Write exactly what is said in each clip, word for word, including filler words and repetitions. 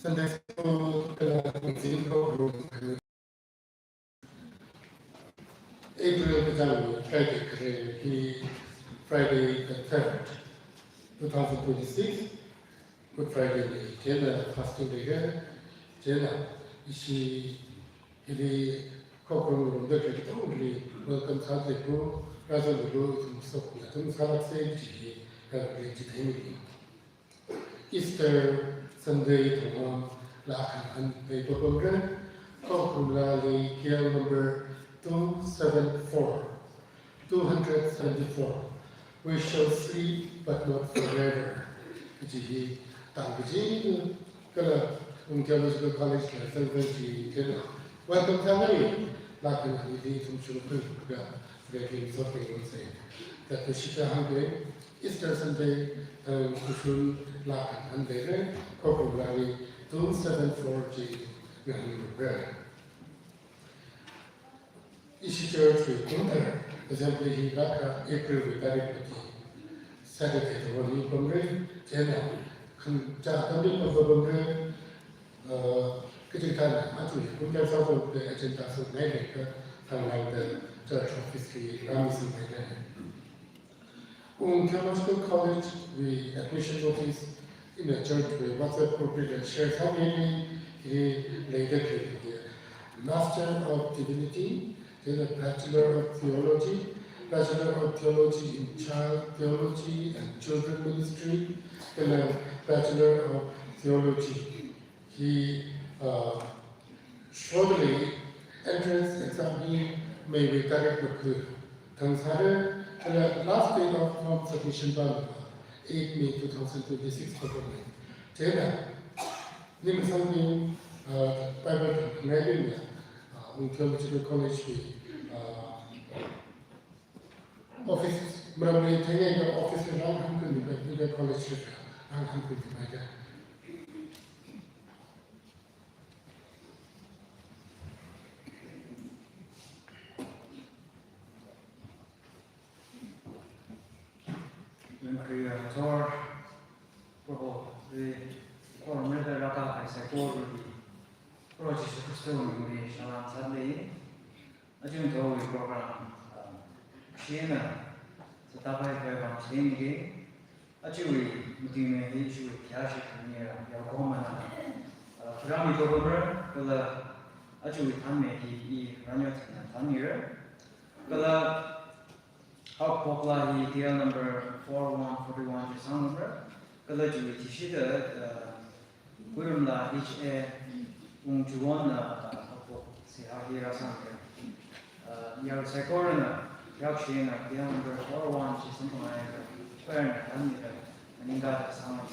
Sunday school kala magazine program. April kachāng Friday khareng hi Friday the third, two thousand twenty-six, Good Friday ni, chieina fasting day kha, chieina ishi hili khokharum ngarumda khalei katongli welcome sāda leiku, rāzanglu, ithum sokna ithum sālāksa kaji hi, kala khalei chithei ni. Easter Sunday thongam laa khangahān pei papamra, khokharum laali K L number two seven four, two hundred seventy-four, "We shall sleep but not forever," kaji hi tangkaji kala Ung Theological College la zangzang chi kala welcome sāngai, laa khangahān hili ithum shungkhui kha, kala ithum sokngarumsa. Kha kashida hāngkahai, Easter Sunday, uh, kashung laa khangahān leira, khokharum laali two seven four chi ngahānra. Ishi church wui kumdar assembly hi rākha April wui tarik mati, Saturday thawon hi pamra, chieina khanchā atamli pam papamra, uh, kachikathāna aja hi kumdar sāzangda agenda sāngai leikha thanglāngda church office li rāmisangngai lei. Ung Theological College wui admission notice ina church wui WhatsApp group li share sāmi, hi leida khalei hi Master of Divinity, then a Bachelor of Theology, Bachelor of Theology in Child Theology and Children Ministry, then a Bachelor of Theology. Hi, uh, shortly entrance exam hi May wui tarik makha thang sāra, kala last date of form submission pa eight May two thousand twenty-six pa pamra. Chieina ning sāngmi, uh, Bible thangngai bingna, uh, Ung Theological College wui, uh, office, maram leithei eina office li rāhāngkhuimi, kala college li rāhāngkhuimi kha. Lemkri, uh, Thor, Proho, the Thor, Mother Raka, I say, Thor, Proho Jishu Khristawui mingli salam sālei. Aja ithumwui program, um, shina, sāda khavai khavai vang shini ke, ajawui meeting hi ishiwui khayāshi khani ra, yaokahomana, uh, program hi tokhamra, kala ajawui thānmei hi i Ranyothinna thānmira. Kala haokaphok laa hi K L number four one forty-one chi sangmara. Kala chiwui athishurda, uh, Kuirum laa H A Ung Chiwonna, uh, haokaphok seihā hi rāsangmira. Uh, yarui saikorana, yaokahai eina K L number four one chi samphanglaga, choir na thānmira, maningakha sangmara.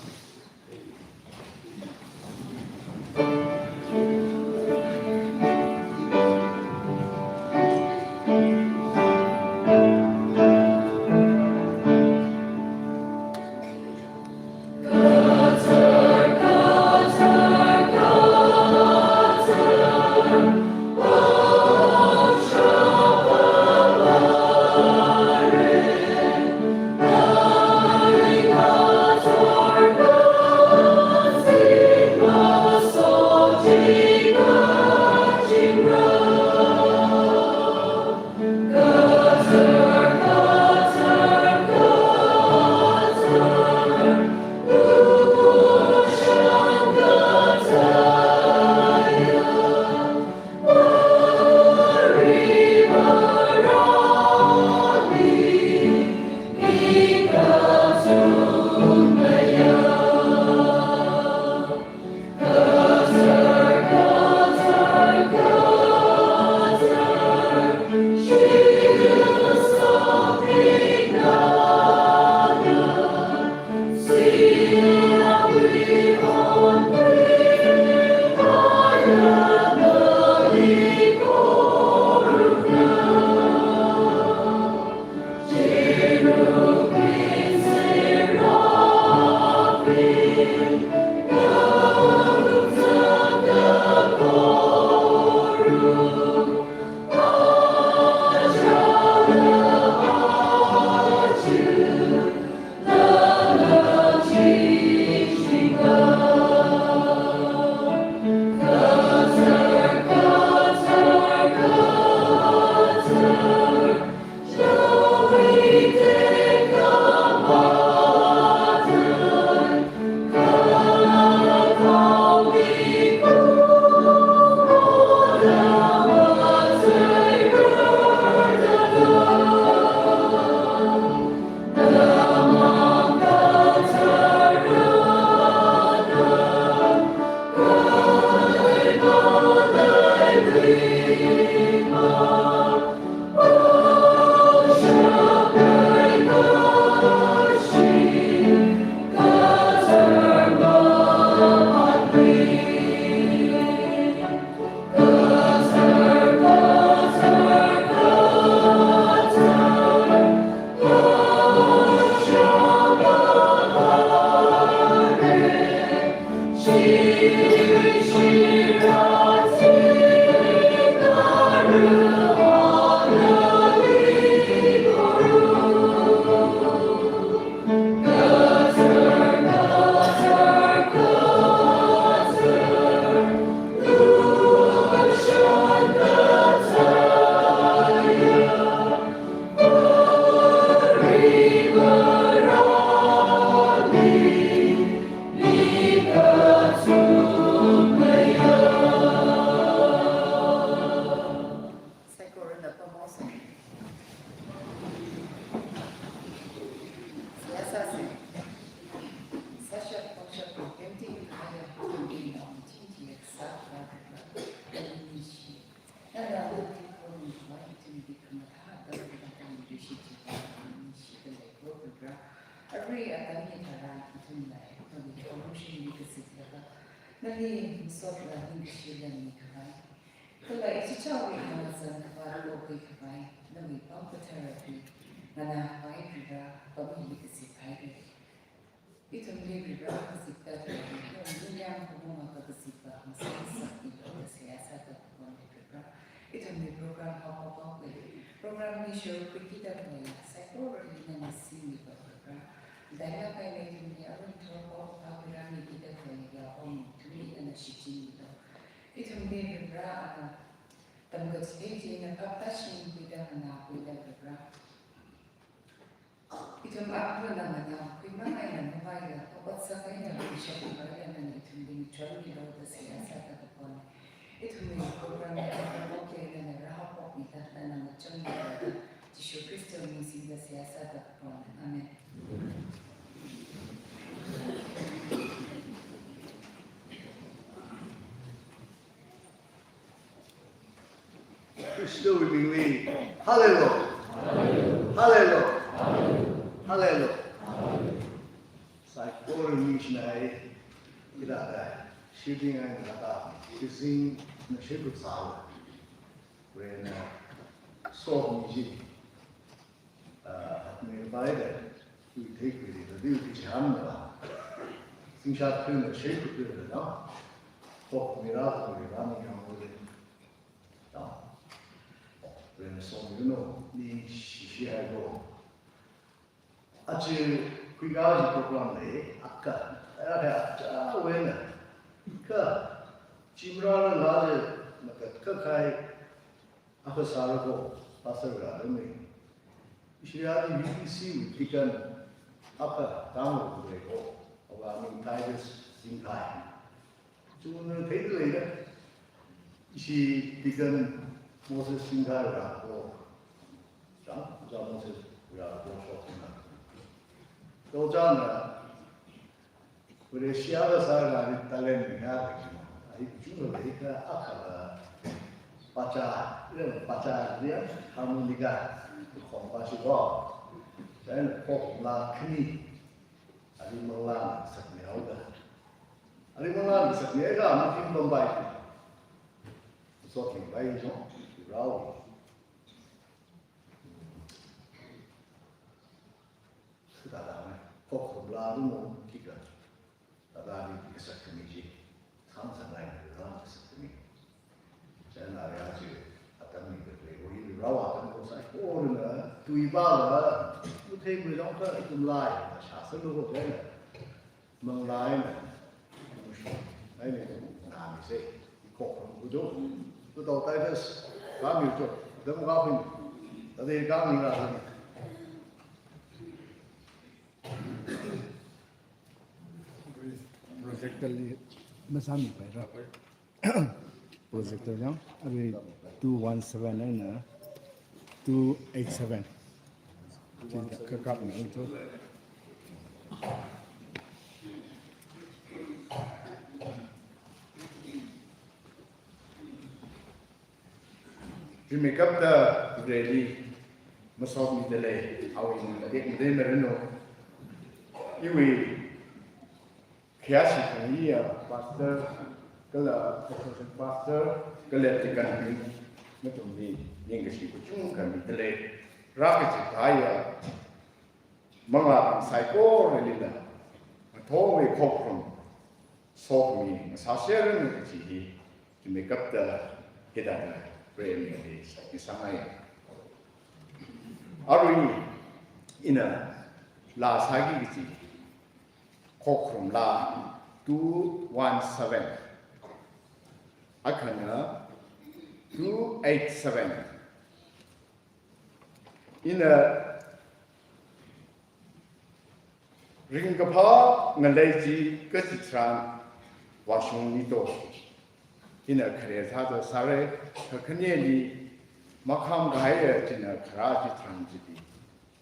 Ani masotla ningkashi lammi khavai, kala ichichāwui nana zangkhavai lokhui khavai, nawui pao kathara hi nganākhavai Varivarā, pamili kazip haira. Ithumli Varivarā kazipda khalei, nawui ningyāng pamong akha kazipva masangsakmilu da seihā sāda kaponga Varivarā. Ithumli program haophok haophokli, program li share khuikida khalei saikorali nana singmilu Varivarā. Daila kahaina ithumli arui thor pao phākhuirāmikida khalei ya om ithumli nana shichinmilu. Ithumli Varivarā ana tamkachithei chi ina phap tashing khuida nganākhuida Varivarā. Ithum akhana nganākhuimang eina mavaila, ot sākahai eina ringshap khavai eina nana ithumli ngachonmilu da seihā sāda kapon. Ithumwui program hi haophokli nana rāhaophokmida, nana ngachonmilu da Jishu Khristawui ming singda seihā sāda kapon. Amen. Khristawui mingli. Hallelujah. Hallelujah. Hallelujah. Saikora ningshinai. Ida da. Shibing ai na ta. Shibing na shibu sao. When, uh, so ningshi. Ah, mi bai da, ui thei kuri da, ui thei chiham da. Singsa kuri da, shei kuri da, no? Kok mi ra kuri da, mi yang kuri da. No? Ren song, you know, ni shi shi hai go. Achi, khuika ji program le, aka, aka, cha, wena. Ka, chimra la la je, maka, ka kai, Akha sāra ko, pastor ga dami. Ishi ya di V B C wui deacon akha tanglo ko, awui ming Titus Zingkhai. Chungna theida leida. Ishi deacon Moses Zingkhai ra ko. Chang, chang Moses ra ko shokna. To chang na, Malaysia la sāra ni talent ni ha ka jima. Ai chungla leika akha la pacha, le pacha ni harmonica khong pa shi ko. Then kok la khani. Ari mangla sakni hauda. Ari mangla sakni ai ka ma kim bambai. So kim bai jo. Rao. Sudada ne, kokhum la lu mo kika. Dada ni kisa kami ji. Tham sa ngai ni la kisa kami. China ya ji, atam ni ke le, wo yi rao atam ko sai ko na, tui ba la, mu thei mu long ka, tum lai, sha sa lu ko china. Mang lai na. Ai ne, na mi se. Kokhum ku jo. Ku tau tai das. Ka mi jo. Dam ka pin. Tadi ka mi na. Projector li masāmipaira. Projector yang, arui two one seven eina two eight seven. Chi kakap ni to. Rimeikapta Vareli masotmida lei, awui ming katek madei maranu. Iwui khayāshi khangayi ya pastor, kala associate pastor, kala deacon bing, nathumli ningkashi kachungkha mida lei. Rākaji kahaiya manglā saikorawuila, ngathorwui khokharum sokhami ngasāseranu kaji hi, rimeikapta hithāda Vareli sāki sāngai. Arui ina laa sāki kaji, khokharum laa two one seven. Akhana two eight seven. Ina ringkaphā ngalei chi kachitharan vāshungni to. Ina khare sāda sāra, kakhaneli makham kahaiya china kharā chitharan chili,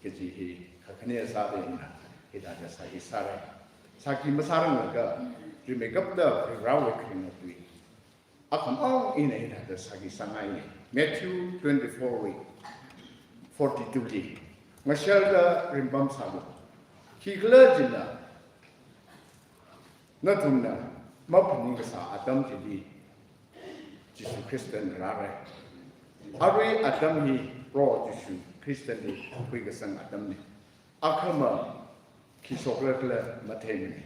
kaji hi kakhane sāda ina hithāda sāki sāra. Sāki masāranglaga, rimeikapta Varewui kharinga tui akhamang ina hithāda sāki sāngai. Matthew twenty-four wui forty-two li, ngasharda ringpam sālu. Khikhalajila nathumna maphaning kasā atam chili Jishu Khristana rāra. Arui atam hi Proho Jishu Khristali khuikasang atamna. Akhama khi shokra khala matheimana.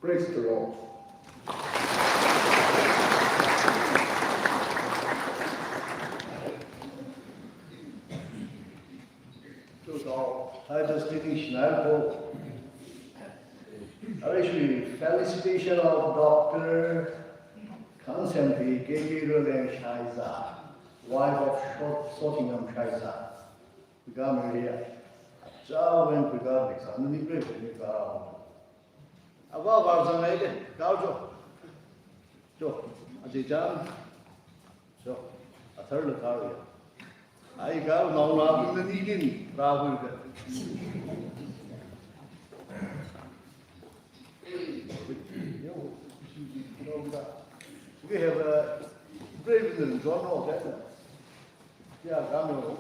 Praise the Lord. Hi, just taking Schneider. Arishwi felicitation of Doctor Kangsempi K K Ruleng Shaiza, wife of Shot-, Sotinam Shaiza. Pika Maria. Chao wen pika meksa nani pre pika. Ava var zangai de, kau jo. Jo, aji jam. Jo, athar le kau ya. Ai kau nau na pun ni din, ra pun ke. We have a brave in the John Rock, eh? Yeah, come on.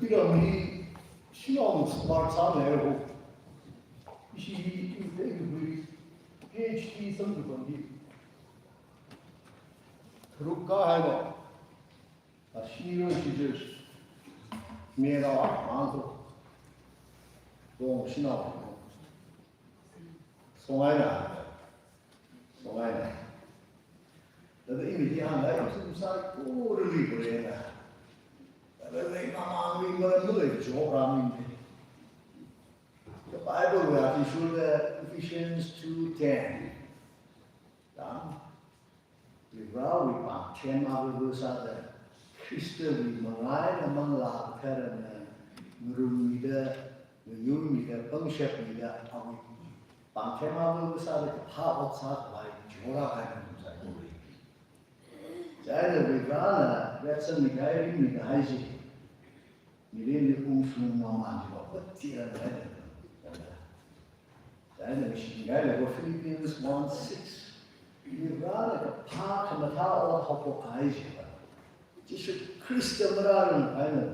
Ira mi, shinong smart sa le ho. Ishi, ishi, PhD samdhibandi. Rukka hai no. Ashiro shijir. Mera, manzo. Dong shinao. Songaina. Songaina. Thāda imi hi hānga, ithum saikorali Varena. Thāda lei mamangli malei jo rāminde. Bible wui athishurda Ephesians two ten. Dang, Varivarāwui pāngthem avāva sāda, Khristawui mangā eina Manglā Katharana ngarumida, ngayurmida, pangshapmida, awui pāngthem avāva sāda kaphā ot sākhavai chihorā kahaina kum saikora. Chieina Varivarāna reason mikahai, ringmikahai chi, mirinli ungshung mamān chiva, pati rān kahaina. Chieina shimikahai leiva Philippians one six. Varivarāna kaphā khamathā ot haophok kahai chiva, Jishu Khrista marāran kahaina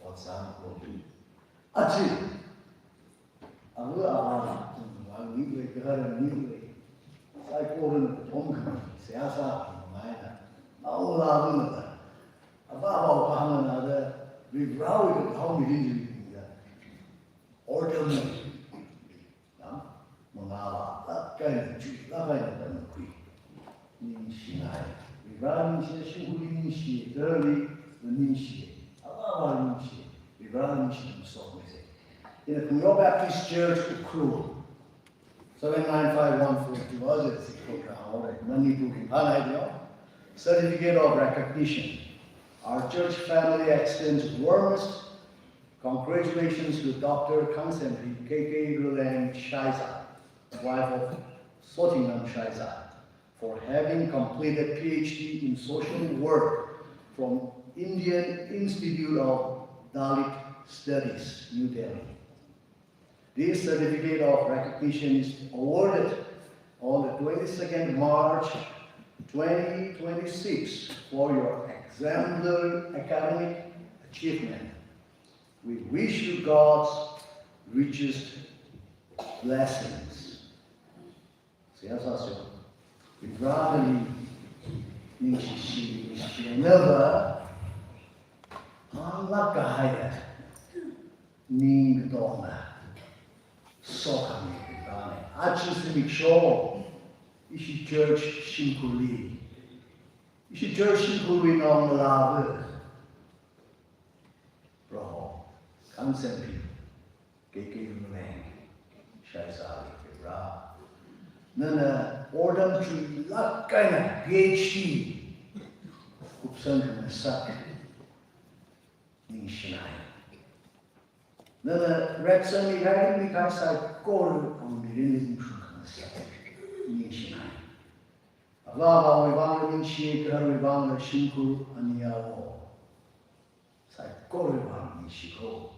ot sākora. Aja, ava avā, tungvāng niwui, gahara niwui, saikorana kathom khami, seihā sākhami eina, naongalāvana, avā avāwui kahāngna da, Varivarāwui kathao mirin jida, order mi, ya, mangālāk eina, chuilāk eina tamkhui. Ningshinai. Varivarā ningshi, shimkhurli ningshi, gaharali ningshi, avā avāli ningshi, Varivarā ningshi masotmisa. In the Khungrok Baptist Church, Ukhrul, seven nine five one four two, as it's called now, right? Manipuri, Hana, you know? Certificate of recognition. Our church family extends warmest congratulations to Doctor Kangsenri K K Ruleng Shaiza, wife of Sotingnam Shaiza, for having completed P H D in social work from Indian Institute of Dalit Studies, New Delhi. This certificate of recognition is awarded on the twenty-second March twenty twenty-six for your exemplary academic achievement. We wish you God's richest blessings. Seihā sāsa. Varivarāli ningshi, ningshinava, pānglāk kahaiya, ning katongna sokhami Varivarāna. Aja zimiksho, ishi church shimkhurli, ishi church shimkhurli naongalāva, Proho Kangsenri K K Ruleng Shaizali Varivarā, nana order chuilāk eina P H D kupsang khangasak ningshinai. Nana reason mikahai, mikahai saikora awui mirinli ningshung khangasak ningshinai. Avā avāwui vang ningshi, gaharawui vang shimkhur ani awo, saikorawui vang ningshiko.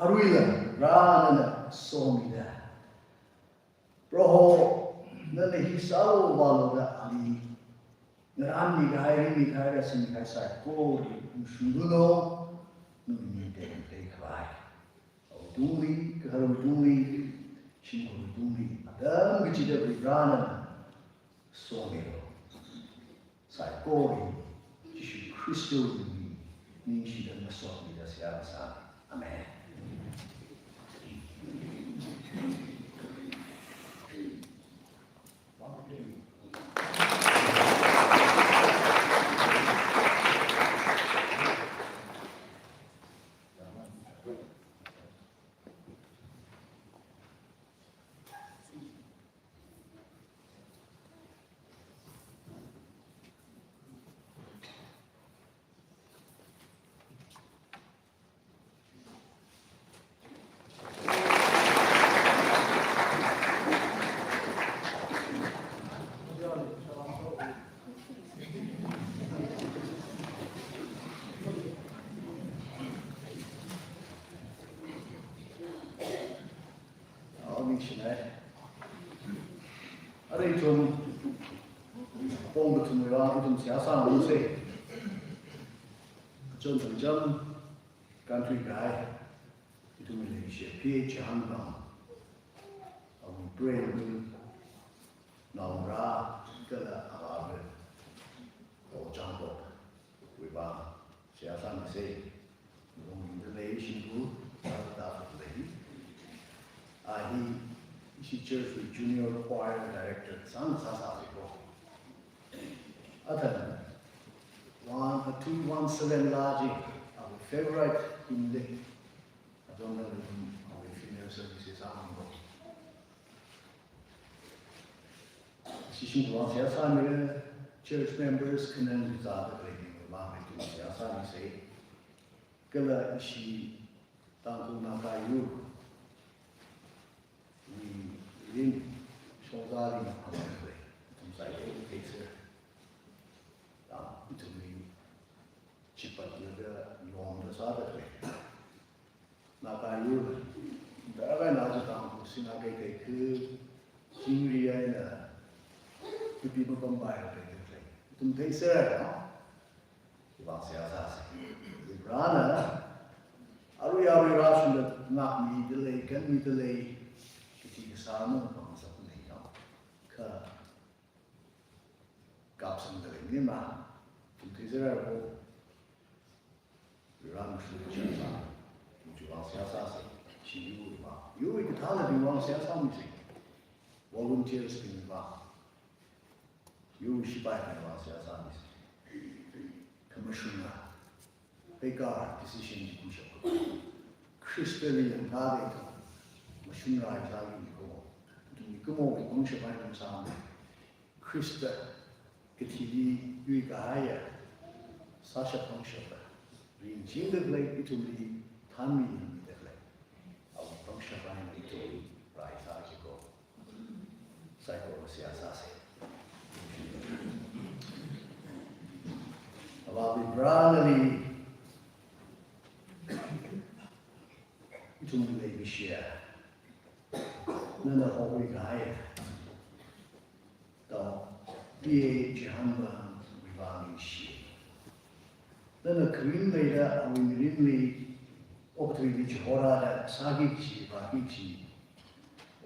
Aruila Varivarā nana somida, Proho, nana hi sālu vālu da ali ngarān mikahai, ring mikahai, reason mikahai saikora ungshungluno, nawui ming tekmatei khavai. Awui tungli, gaharawui tungli, shimkhurwui tungli, atam kachida Varivarā nana somilo. Saikora Jishu Khristawui mingli ningshida masotmida seihā sāsa. Amen. Aw, ningshinai. Arui ithum pong kathumwui vang ithum seihā sāngarumsa. Kachon changcham country kahai ithumwui leishiya P H Chihangpam, awui preiva, naongarā kala avāva, Ojangpok wui vang seihā sāmisa. Longda lei shimkhur, sāda lei. A hi ishi church wui junior choir director sāngasā sāsiko. Athang one, two one seven laa chi, awui favorite hymn lei. Adonga lei, awui female services ang. Shishin wang siya sa mi church members khanang zāda khalei ni wang ni tu siya sa mi se. Kala ishi Tangkhul Naga yur, mirin shongzali na pamai khalei, ithum sāda khalei se. Tang ithumli chipat laga yongda sāda khalei. Naga yur, dara na ji Tangkhul sina kai kai khu, chingri ai na, pipi mapampai kai kai. Ithum theisera, no? Iwang siya sa se. Rana, arui arui rashun da ngak mi dalei, kan mi dalei, kiti kasā mung pang sa pun nei, no? Kha, kapsang dalei ni ma, ithum theisera ko. Ram shu chang sa, ithum iwang siya sa se, shi yu ma. Yu i kathāla iwang siya sa mi se. Volunteers bing ma. Yu shipai bing iwang siya sa mi se. Khamashunga. Peka decision ji kum shok. Christian yang ka de ko. Mashunga ya yu ko. Ithum ni kumo wi kong shapai kum sa mi. Khrista kathili yuikahaiya, sāshap pangshap, ringjingda khalei ithumli thanmi yangmida khalei, awui pangshap eina ithumli rai sāki ko. Saikora siya sa se. Avāva̱ Vareli ithumli leikashiya, nana hokhuikahai Tao, T A Chihānvāwui vang ningshi. Nana kharing leida awui mirinli, okathuili chihorāda sāki kaji, vāki kaji,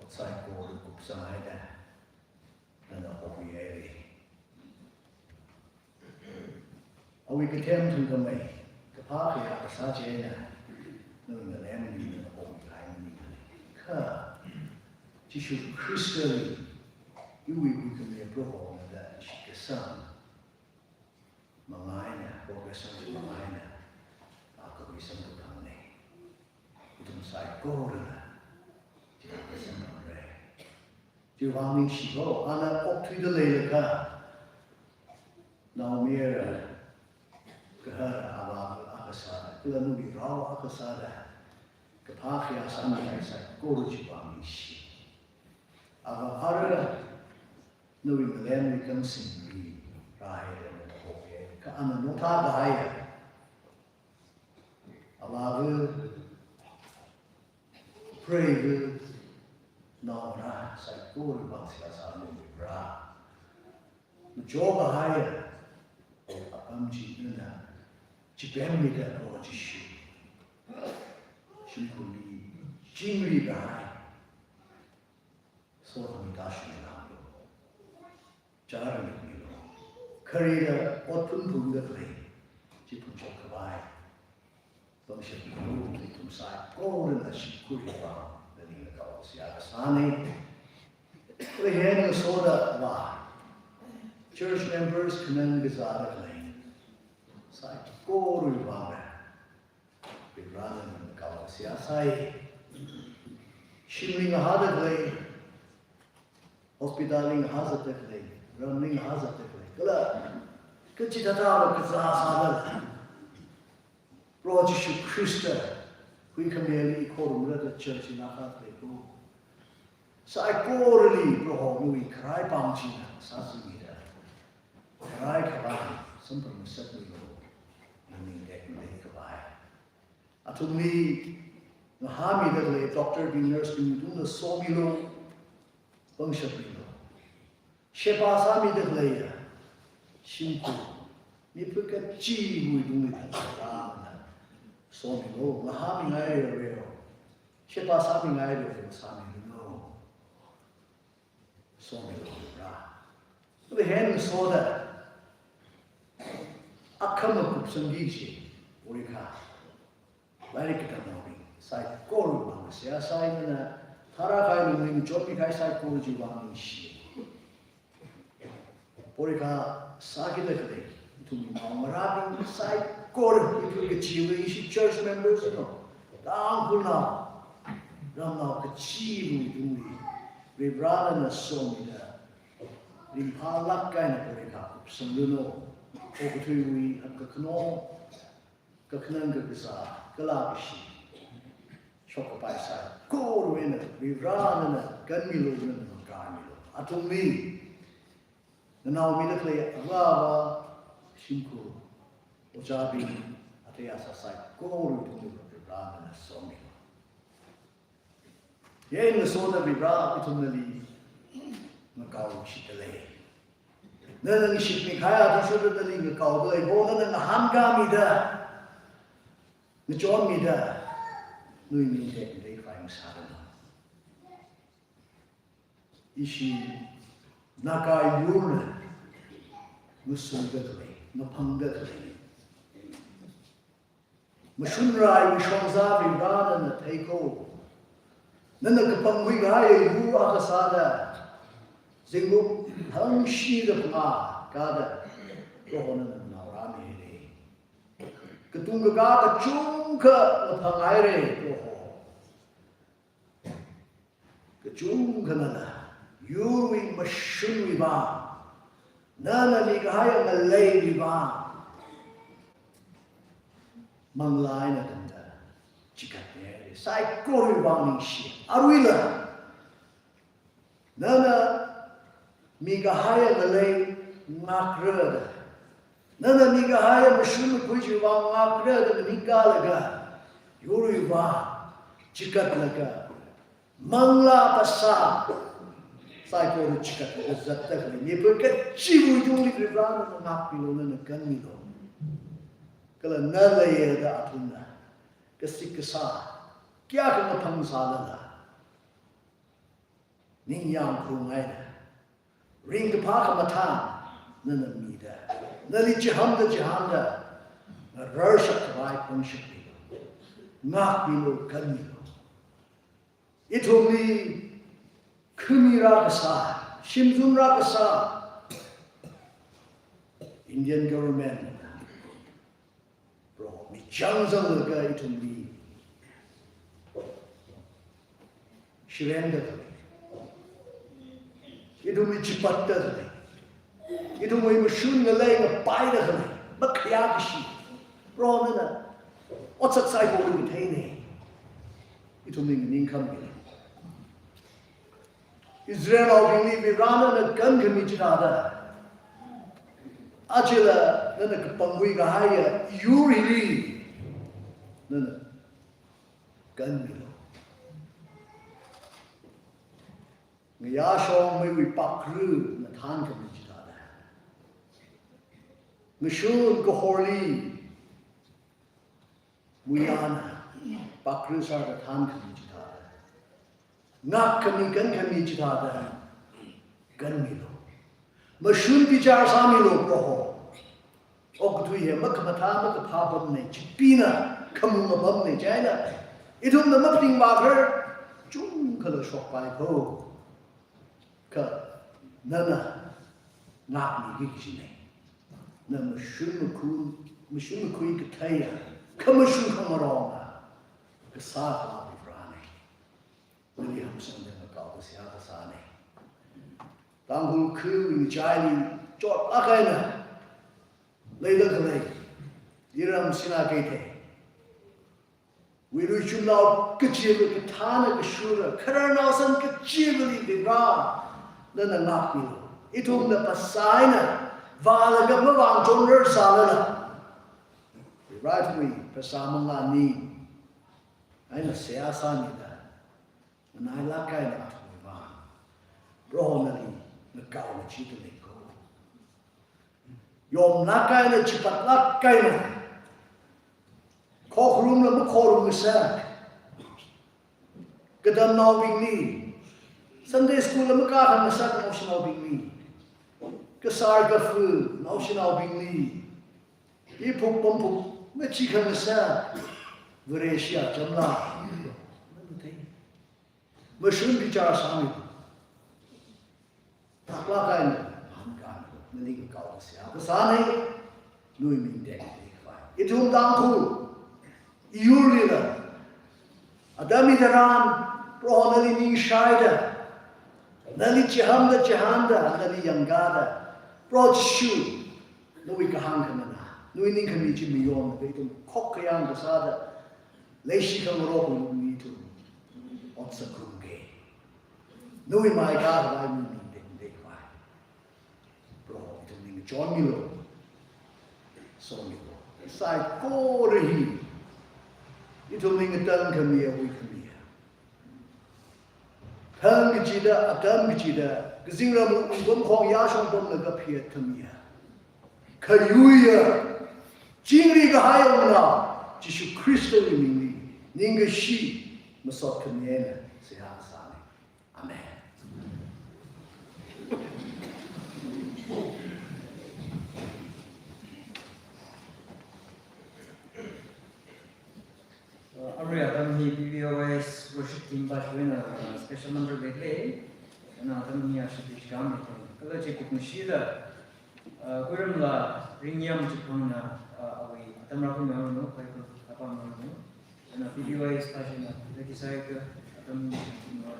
ot saikora kupsanghaida, nana hokhuihaira. Awui kathem thangkhamei, kaphā khayā kasā chieina, nawui ngalemli nana hokhuikahai maningne. Kha, Jishu Khristali, iwui Huikhame Prohona da shitkasang, mangaina, Prohokasang mangaina, a kawui samkaphangna. Ithum saikorana, chithāda samphangre. Chiwui vang ningshi ko, ana okthuida leilakha, naomayara, kahara avā akha sāda, kala nawui rao akha sāda, kaphā khayā sāmikahai saikora chiwui vang ningshi. Avā ara, nawui ngalemli khamsingli, rāhaira nana hokhuihaira, kha ana notha kahaiya. Avāva̱, preiva̱, naongarā saikorawui vang siya sa mi Vare. Machukahaiya apam chi nana chipemmida Proho Jishu shimkhurli chingrikahai. Sokhami tāshungmi lānglu. Chāra mikmilu. Kharida ot phunphungda khalei, chi phungshok khavai. Pangshapmilu, ithum saikorana shimkhurwui vang, nali na kao siya kasāna. Khalei hina soda va. Church members khanang kazāda khalei, saikorawui vang. Varena nana kao siya sai. Shimli ngahāda khalei, hospital li ngahā zatda khalei, ramli ngahā zatda khalei, kala kachithāda kazā sāda, Proho Jishu Khrista, Huikhameli khorumrada church li ngahā khalei ko. Saikorali Proho nawui kharai pāng china sāzimida, kharai khavai samphang ngasakmilu, ningdek dek khavai. Athumli ngahāmida khalei doctor bing, nurse bing tungda somilu, pangshapmilu. Sheba sāmida khaleiya shimkhur, miphu kachiva̱wui tungli thāda somilu, ngahāmingaireo. Sheba sāmingaireo, sāmilu. Somilu Vare. Khalei hina soda, akhama kupsangki kaji, porikha, lairik katamnaobing saikorawui vang siya sai, nana tharākahai lungli ngachonmikahai saikora chiwui vang ningshi. Porikha sākida khalei, ithumwui naongarābing saikora, ithum kachiwui ishi church members no, Tangkhulnao, ramnao kachiva̱wui tungli Varivarā nana somida, ringphālāk eina porikhap kupsangluno. Okathuiwui hakkakhanao, kakhanang kakazā, kala kashi shokkapai saikorawui eina Varivarā nana kanmilu, nana mangāmilu. Athumli nanaomida khalei avāva̱, shimkhur, ojābing, athei asā saikorawui tungli Varivarā nana somilu. Eina ngasoda Varivarā, ithum nali ngakaoshitdalei. Nana ngashitmi kahai athishurda nali ngakaodalei, bo nana ngahānkāmida, ngachonmida, nawui ming tekmatei khavai ngasāranu. Ishi Naga yurna ngasungda khalei, ngaphangda khalei, mashunrai mashongzā Varivarā nana theiko. Nana kapangkhui kahai yur akha sāda, zingkum hangshida phangā kāda, Proho nana naorāmihaire. Katung kakā kachungkha ngaphanghaire, Proho. Kachungkha nana yurwui mashunwui vang, nana mikahai ngaleiwui vang, manglā eina tangda chikatmihaire. Saikorawui vang ningshi. Aruila nana mikahai ngalei ngakra da, nana mikahai mashun makhui chiwui vang ngakra da maningkalaga, yurwui vang chikatlaga, manglā phasā saikora chikatlaga zatda khalei mipā kachiva̱wui tungli Varivarā nana ngakmilu, nana kanmilu. Kala na leiya da athumna kasik kasā kayākha ngaphangsālala, ningyāng khaungaida, ringkaphā khamathā nana mida, nali chihānda chihānda, ngararshap khavai pangshap milu, ngakmilu, kanmilu. Ithumli khami rākasā, shimzun rākasā Indian government, Proho, michang zanglaga ithumli shirenda khalei, ithumli chipatda khalei, ithumwui mashun ngalei ngapaida khalei, makhayā kashi, Proho nana otsak saikora matheine. Ithumli nganingkhami. Israelnaobingli Varivarā nana kankhami chithāda, ajala nana kapangkhui kahaiya yur hili nana kanmilu. Ngayāshong meiwui pakru na thānkhami chithāda, ngashun kahorli muiyana pakru sāda thānkhami chithāda, ngakkhami kankhami chithāda kanmilu. Mashun bichar sāmilu, Proho. Okathui hi makhamathā makaphā apamne, chipina khamung apamne, chieina ithumna maphaning vākharar chungkhala shokpai kho. Kha nana ngakmiki kajine. Na mashun makhu, mashun makhui katheiya, khamashung khangaronga kasā Akhava Varivarāne. Nali hamsangda ngakaoda seihā kasāne. Tangkhul khawui ngachaili chotlāk eina leida khalei iram Sinakeithei wui ruichumnao kachiva, kathāna kashura, khararnao san kachivali Varivarā nana ngakmilu. Ithumna phasā eina vālaga mavāngchonrar sālala, Varivarā ithumwui phasā manglā ni eina seihā sāmida, nganailāk eina athumwui vang Proho nali ngakao ngachee dalei kho. Yomlāk eina, chipatlāk eina, khokharumla makhorum ngasak katamnaobingli, Sunday school la makākhangasak naoshinaobingli, kasar kafu naoshinaobingli, iphuk pamphuk machikhangasa Vareshi achamla, mashun bichar sāmi, taklāk eina hāngkāmi, nali ngakaoda seihā kasāne, nawui ming tekmatei khavai. Ithum Tangkhul, iyurlila, atam hitaran, Proho nali ningshaida, nali chihānda, chihānda, nali yangkāda, Proho Jishu, nawui kahāng khanganā, nawui ningkhami chi mayonlaga ithum khokkha yangkasāda, leishi khangarokli ithum otsak ngarumki. Nawui maikā khavai mi ming deng dei khavai. Proho, ithumli ngachonmilu, somilu. Saikora hi ithumli ngatangkhami, huikhami. Thang kachida, atam kachida, kazingram wungpamkhong yāshong pamlaga phiat khami. Khayuiya, chingri kahai Awunga, Jishu Khristawui mingli, ningkashi masot khami eina seihā sāmi. Amen. Uh, arui atam hi P B O S worship team pa join, uh, special number bed le, na atam hi ashit kam le, kala chi kuk shida, uh, kuiram la ringyam chi phangna, uh, awui atam ra hu no, kai ko apa no. Na P B O S pa join na, lagi sai ka atam hi no.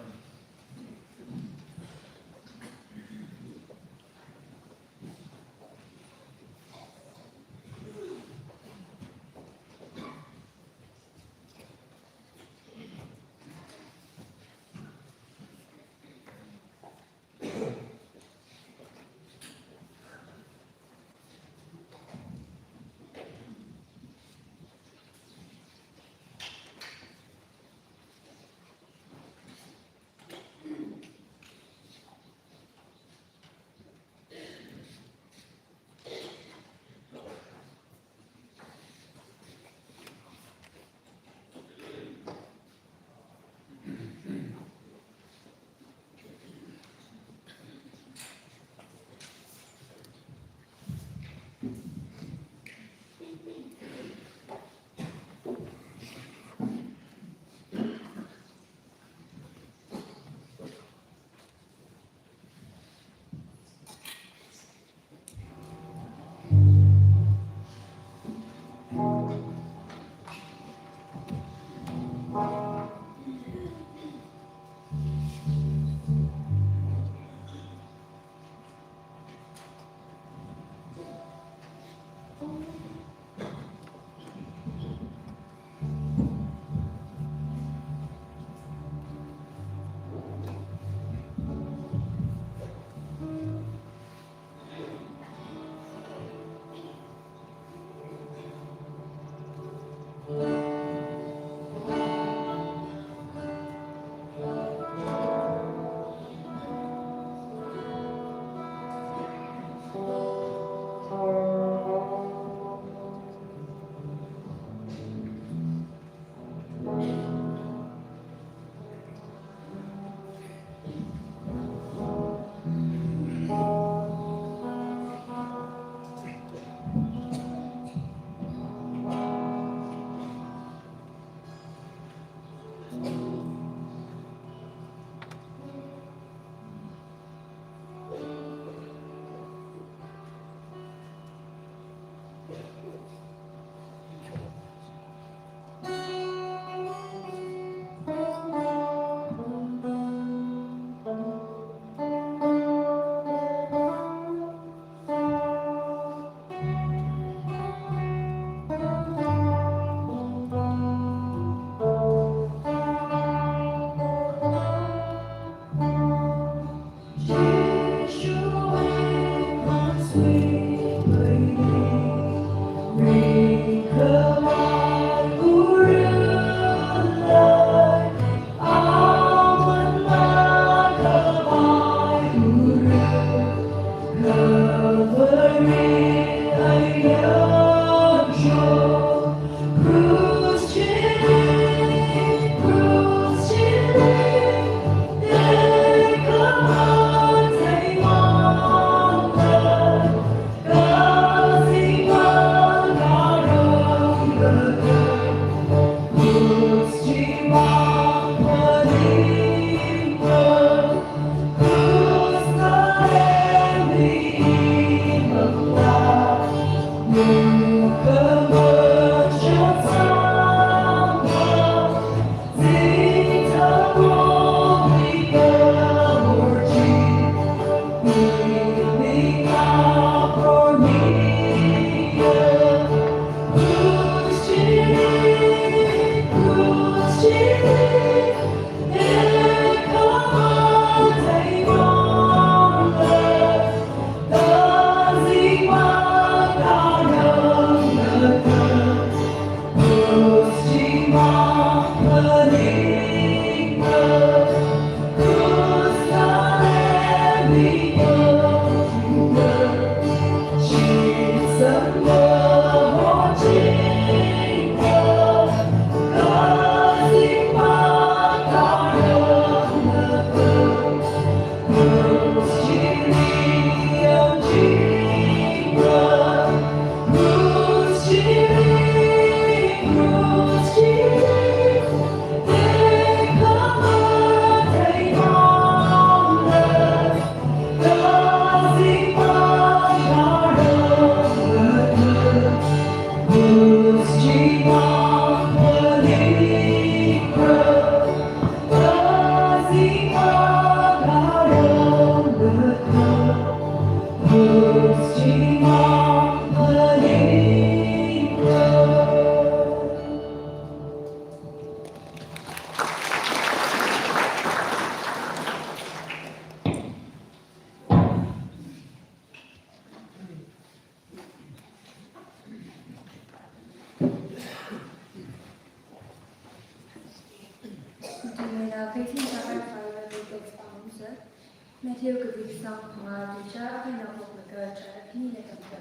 Matthew kapi kasang phangā, tuizār akha eina haophoklaga tharāda khanina tamda.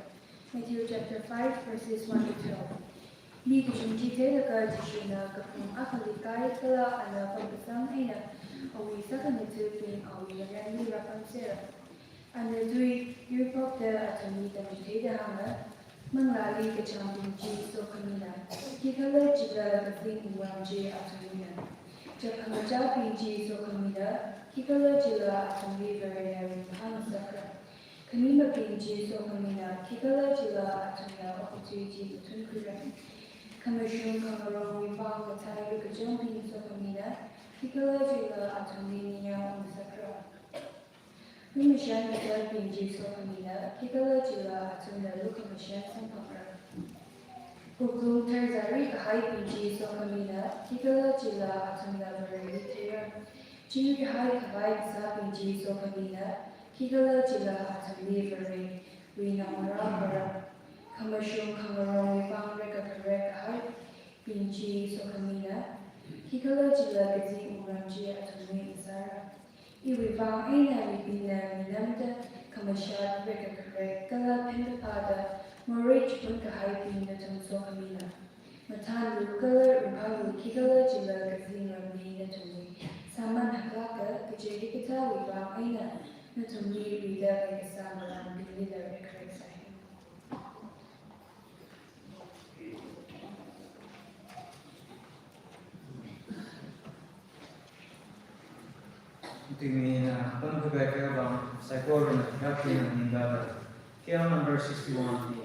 Matthew chapter five, verses one to twelve. Mi kachungkha chitheilaga Jishuna kaphung akhali kai kala ana pamkasang eina awui sākhangatha̱bing awui ngaranli rāpamsera. Ana tui yuiphokta athumli tamchitheida hānga, Manglāli kachāngbing chi sokhamina, khikhalajila kazing wungram chi athumlina. Chap khangachābing chi sokhamina, khikhalajila athumli Varena ringphāngasakra. Khanim mabing chi sokhamina, khikhalajila athumna okathui chi mathunkhuira. Khamashung khangarongwui vang kathai lukkachangbing sokhamina, khikhalajila athumli ningyāng ungngasakra. Lumashan kazatbing chi sokhamina, khikhalajila athumna lukhamashan samphangra. Wuklung tharzari kahaibing chi sokhamina, khikhalajila athumna Vareli theira. Chingri haikhavai kasābing chi sokhamina, khikhalajila athumli Varewui naongarā vāra. Khamashung khangarongwui vang rekakharek kahaibing chi sokhamina, khikhalajila kazing wungram chi athumli ngasāra. Iwui vang eina mibingna minamda khamashat, rekakharek kala phenkaphāda morei chipun kahaibing nathum sokhamina. Mathānlu kala ringphālu, khikhalajila kazingramli nathumwui sāman haklāka. Kaje hikathāwui vang eina nathumli luida kaikasā malanbinglila rekharek sāi. Tingmi, uh, pamkhavai khavai vang saikorana hiyākhuinganinda, K L number sixty-one li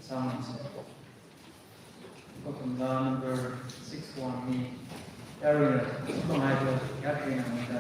sāngansei. Kotumla number six one li, yarui na, sumangaiba, yarui na, mi ta,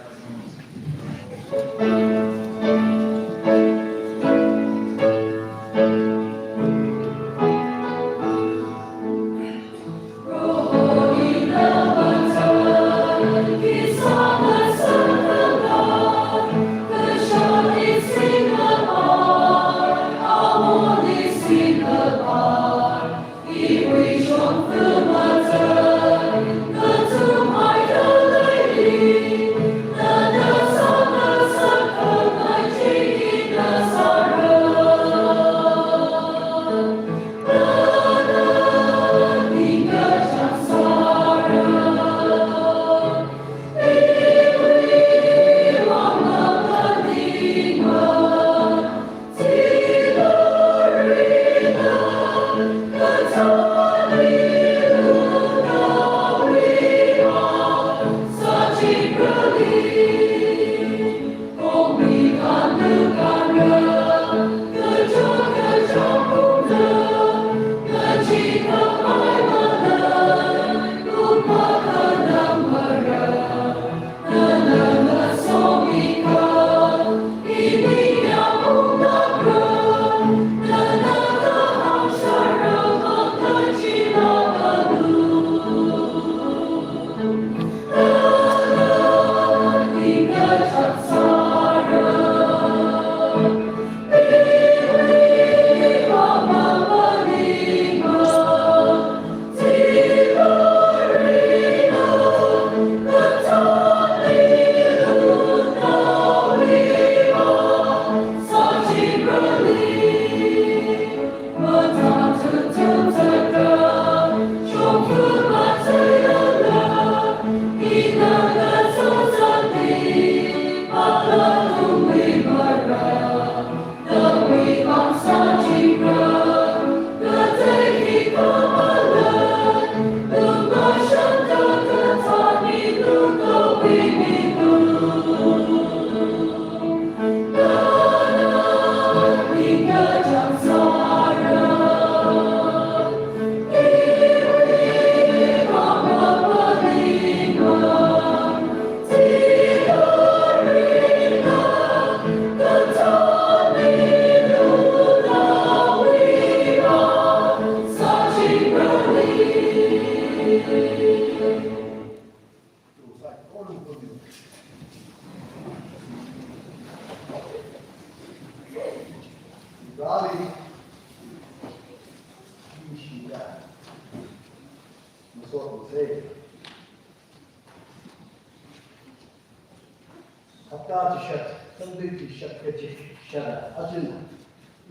Hapta chishat, Tangdei chi shak kachi shara ajin,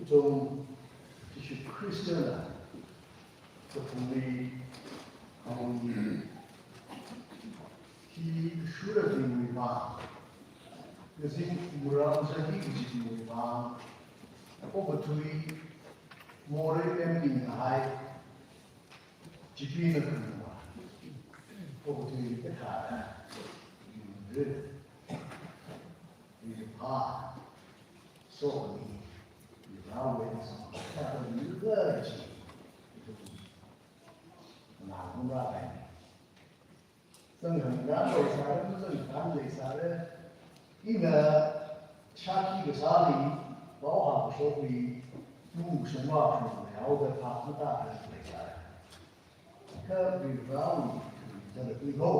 ithum Jishu Khristana kaphungli awui hi shura dingwui vang, kazing mura mzadi kajibingwui vang, okathui morei lemting kahai, chipina khanwa, okathui kathāda, ri pa, sokmi, ri pa wui song, kathāda ri pa chi, ithum ngarumra kahaina. Zangham ngan leisāra, mazangham ngan leisāra. Ina shākhi kasāli, pao hāngkashokli, tu shungma shung leihao da phap matāda leisāra. Kha Varivarāwui tui zala tui ho.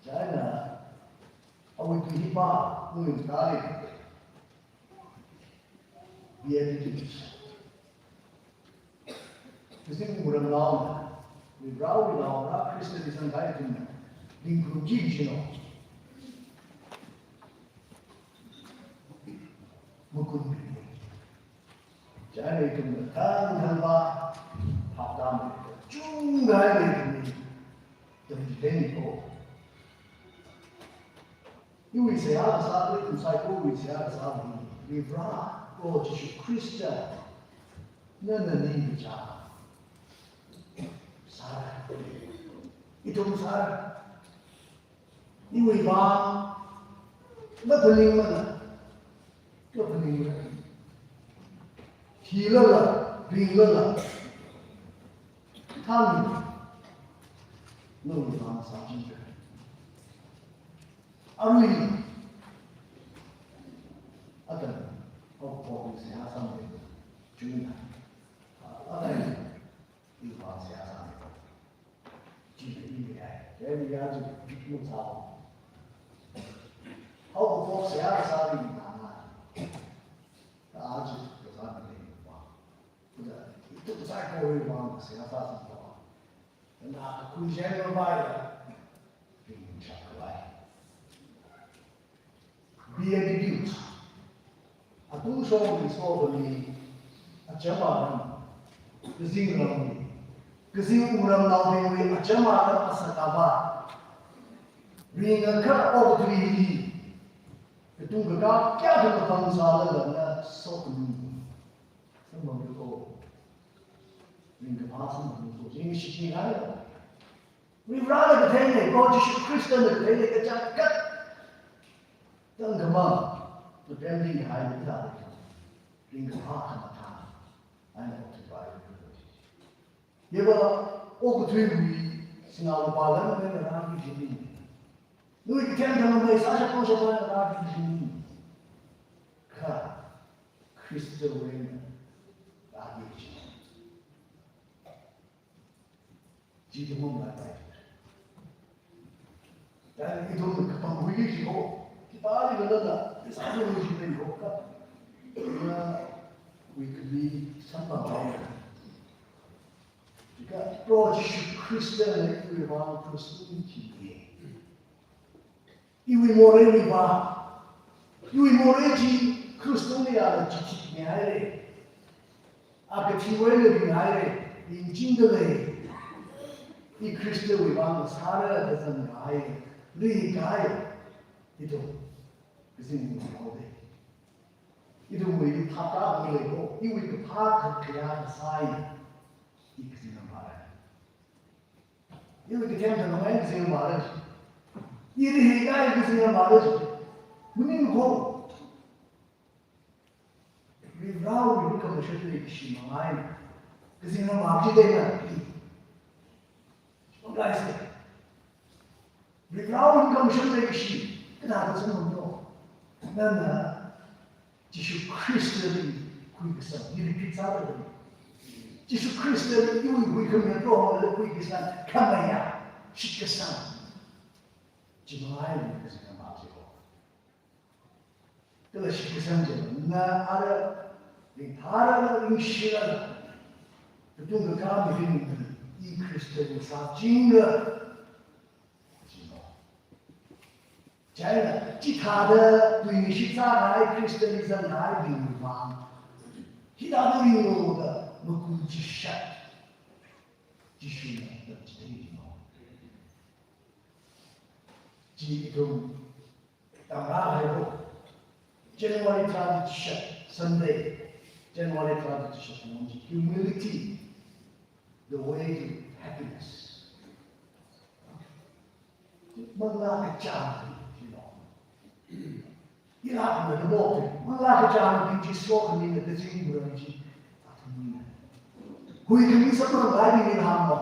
China, awui tui hi pa, tui tali. Beatitudes. Kazing mura naona, Varivarāwui naona, Khristali zangkahai ithumna ringphun chi shino. Makunbing. China ithumna thang thang pa, phap tāmei, chungda ithumna, ithumna ithumna ko. Iwui seihā kasā, ithum saikora iwui seihā kasā, Varivarā, o Jishu Khrista, nana ningkachāng sāra. Ithum sāra. Iwui vang, maphaningmana, maphaningmana. Hilala, ringlala, thang, nawui vang sāchingra. Arui, atam, okathui seihā sāmei, chungna, atam, iwui vang seihā sāmei, china iwui ai, china iwui ai, china iwui ai. Okathui seihā sāmei nana, aja kasāmei pa. Ithum saikorawui vang seihā sāsangpa. Nana kakhui sheng mavai, ringchak khavai. Beatitudes. Athumshongli sokhami acham aram, kazing ramli, kazing wuram naobingli acham aram asakava. Ringakha okathuili, katung kakā kayākha kapang sālala na sokhami. Samphang ko. Ringkaphā samphang ko. Ringshitngai. Varivarāna katheina, ko Jishu Khristana katheina, kachangkhat thangkhamang, kathemli haida thāda, ringkaphā khamathā, eina okthuipai. Yeba, okathuiwui, sinā lupā lan eina rāki jimi. Nawui kathem thangkhamei sāshapsho shapsho eina rāki jimi. Kha, Khristawui eina rāki jimi. Chi ithum mamalapai. China ithum kapangkhuili jiho, khipāli khalala, sāda khuili jiho kha, nawui khami samphangpai. Chikha Proho Jishu Khristana iwui vang krushli thimi. Iwui moreiwui vang, iwui morei chi krushli yāla chithimi haira. A kathiwui eina ringhaira, ringchingda lei. I Khristawui vang sāra da zangkahai, ringkahai. Ithum, kazing mihao dei. Ithumwui phap tākhavai lei ko, iwui kaphā kakhayā kasā eina, i kazing ngamvāra. Iwui kathem thangkhamei kazing ngamvāra. I rihikahai kazing ngamvāra. Maning ko. Varivarāwui lukhamashan leikashi manga eina kazing ngamvā chi dei na. What do I say? Varivarāwui lukhamashan leikashi, kathāda samphanglo? Nana Jishu Khristali huikasang, i repeat sāda lei. Jishu Khristali iwui huikhamiya Proholi huikasang, khamayā, shitkasang. Chi manga eina kazing ngamvā chi ko. Kala shitkasang chila, na ara, ringphālala, ringshilala, katung kakā mirin, i Khristawui sāchingra. China. China, chithāda tuingashit sākahai Christian zangkahaibingwui vang, hithāda ringlu da makunchishat Jishuna tamchitheihao. Chi ithum tamrāhailu. January tharāda chishat, Sunday, January tharāda chishat, humility, the way to happiness. Manglā kachāng chi lo. Ilākna da mok, manglā kachāng chi sokhamina kazing mura chi. Athumna huikhami samphanglaga ninghamma.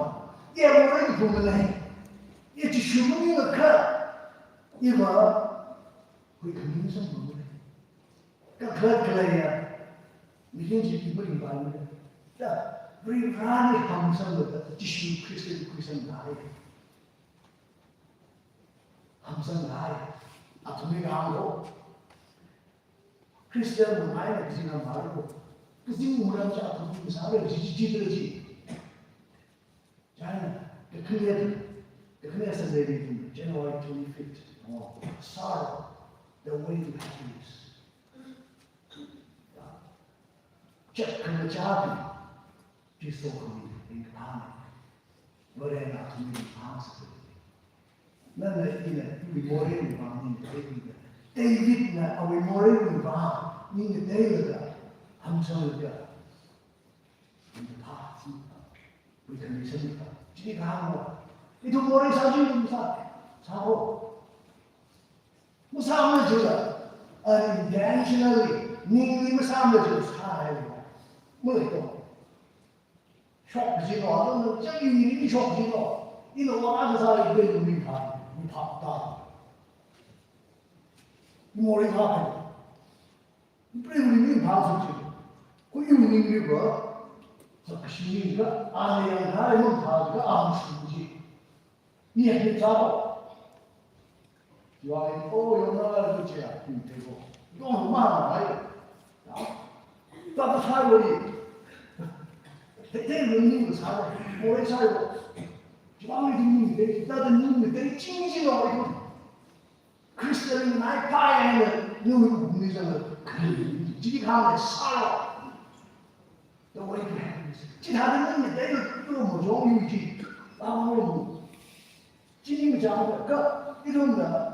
Iya morei kaphung malei. Iya Jishu maningakha, iva huikhami samphangmana. Kakhalat khaleiya mirin chi iva ringpaimana. Da, Varivarāli hamsanglaga Jishu Khristali khuisangkahai. Hamsangkahai. Athumli kahānglo. Christian mangāina kazing hāngmara ko. Kazing mura chi athum sāra chi chi chi chi. China, kakhane, kakhane Sunday meeting, January twenty-fifth. Oh, sorrow, the way to happiness. Chak khamachābing, chi sokhami, ringkaphāna. Varena athumli hāngsāda. Nana ina, iwui moreiwui vang ningatei. Davidna awui moreiwui vang ningateilaga, hamsanglaga, ringkaphā, huikhami samphang. Chili kahāngva, ithum morei sā chi masā, sāko. Masāmana jila, unintentionally, ningli masāmana jila sāhaila. Maleito. Shok jilo, atam chang yu ni shok jilo. Ina ora kasā iwui ringphā, ringphā ta. Morei sā. Iwui ringphā sā chi. Kha iwui ningli va, sā kashi ningkha, ana yangkha, yangkha, ka ang shu chi. Ni ya ni chao. Yuan, oh, yongnala tu chia, ni te ko. Yong ma na bai. Ya. Ta ta sai wo ni. Te te ni ni sa wo. Morei sai wo. Yuan ni ni te, ta ta ni ni te, ching ching lo ni. Christian ni nai pa ya ni, ni ni sa lo. Chi kahāng sa lo. The way to happiness. Chithāda ningmateila tu machong yu chi. Pānglo. Chi ningmachang ka, ithumna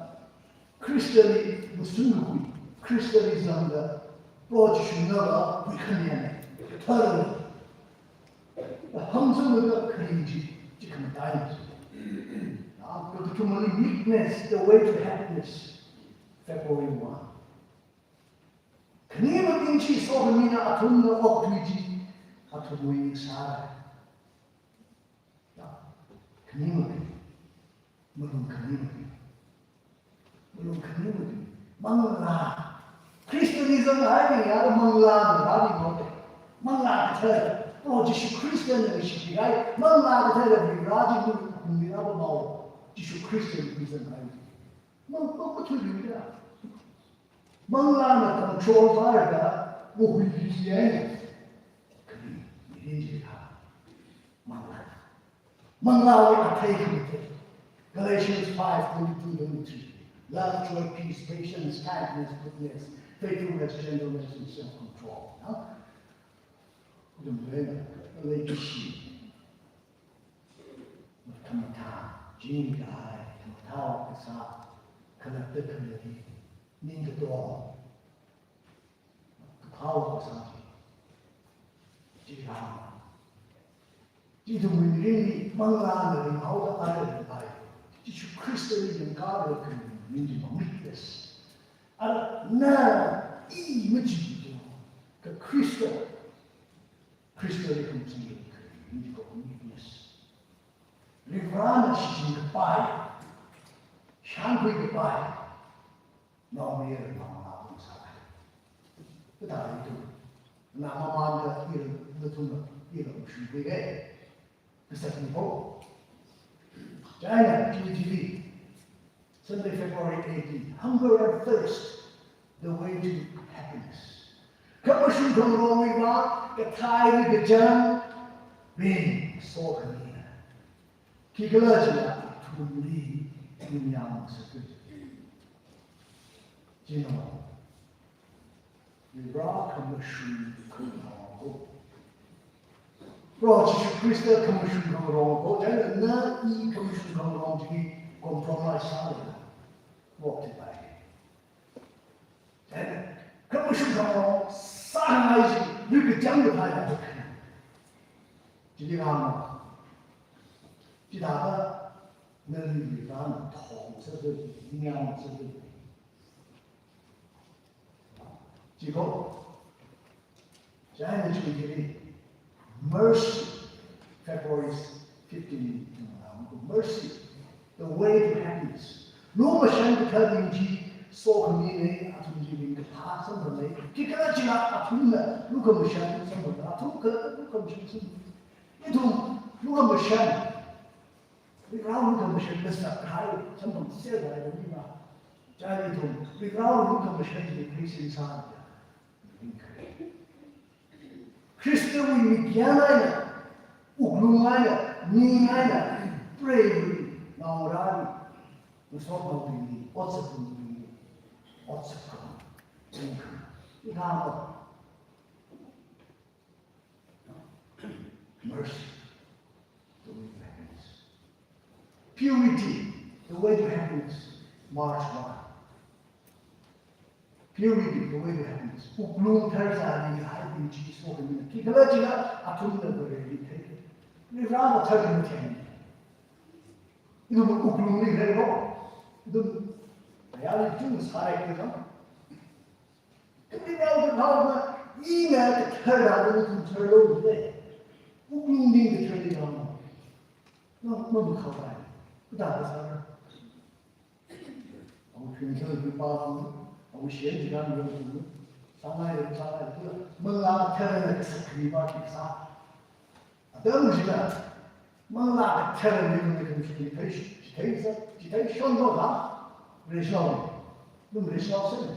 Christian li mashun khui, Christian li zangda, Proho Jishuna va huikhanena. Thāda. Hamsanglaga kharing chi, chi khamataina. Ah, kakathumali meekness, the way to happiness. February one. Khanimabing chi sokhamina, athumna okthui chi athumwui sāra. Ya, khanimabing. Malung khanimabing. Malung khanimabing. Manglā. Christian li zanghaibing ya manglāna rāni ngote. Manglā kathara. Proho Jishu Christian na shikihai. Manglā kathara Varivarā chi malung khanimabing ya ba mao. Jishu Christian li zanghai. Mang, mang, mang, mang, mang. Manglāna control sālaga, mahuiya. Kali, mirin chi ha. Manglā. Manglāwui athei khamate. Galatians five twenty-two, twenty-three. Love, joy, peace, patience, kindness, goodness, faithfulness, gentleness, and self-control. Ha? Dum le, le kishi. Khamathā, chingri kahai, khamathā kasā, khalatta khalei, ningkatom, kaphā kasā chi. Chi kahāng. Chi ithumwui mirinli manglāna ringhaoda ara ringpai. Jishu Khristali yangkāda khalei mirin chi ma meekness. Ara na i machi chi. Kha Khrista, Khristali khamchi khalei mirin chi ko meekness. Varivarāna shichinkapai, shānkhuikapai, naomayara manglā ung sāpai. Kathāda ithum, na mamanda ila, ila ithum, ila ungshungkhuiga, kasā niho. China, T V T V. Sunday, February eighteen. Hunger and thirst, the way to happiness. Khamashung khangarongwui vang, kathai eina kachāng, ring, sokhamina. Khikhalajila, athumli ningyāng sāthui. China, Varivara khamashung khangarong ko. Proho Jishu Khrista khamashung khangarong ko. China na i khamashung khangarong chi compromise sālala, walk to die. China khamashung khangarong sāngai chi, lui kachang kathā ya. Chili rāma. Chithāda nali Varivara thong sāda, ningyāng sāda. Chiko, china chili, mercy, February fifteen, mercy, the way to happiness. Lukhamashan kathābing chi sokhamina, athum chi ringkaphā samphanga. Khikhalajila athumna lukhamashan samphanga, athum kha lukhamashan samphanga. Ithum lukhamashan, Varivara lukhamashan masakhai, samphang sālala ni ma. China ithum Varivara lukhamashan chi Christian sāya. Khristawui mikyan eina, wuklung eina, ning eina, preili, ngaorali, ngasotnaobingli, otsak khangaobingli, otsak khangai. Ithumna mercy, the way to happiness. Purity, the way to happiness. March one. Purity, the way to happiness. Wuklung tharsāli haibing chi sokhamina. Khikhalajila athumna Vareli thei. Varena tharli thei. Ithum wuklungli thei ko. Ithum ayarli chungsa rai kajang. Kami nao kathāna, ina kathara da ithum tharlo le. Wuklungli katharli rāma. Nao, nao makhavai. Kathāda sāra? Awui thingjal hi pa kum, awui shen jiran yong kum, sāngai yong sāngai kum, manglā kathara kasā khani pa kasā. Atam china, manglā kathara ithum ithum chithei, chithei sā, chithei shonlo la, rational. Ithum rational sāna.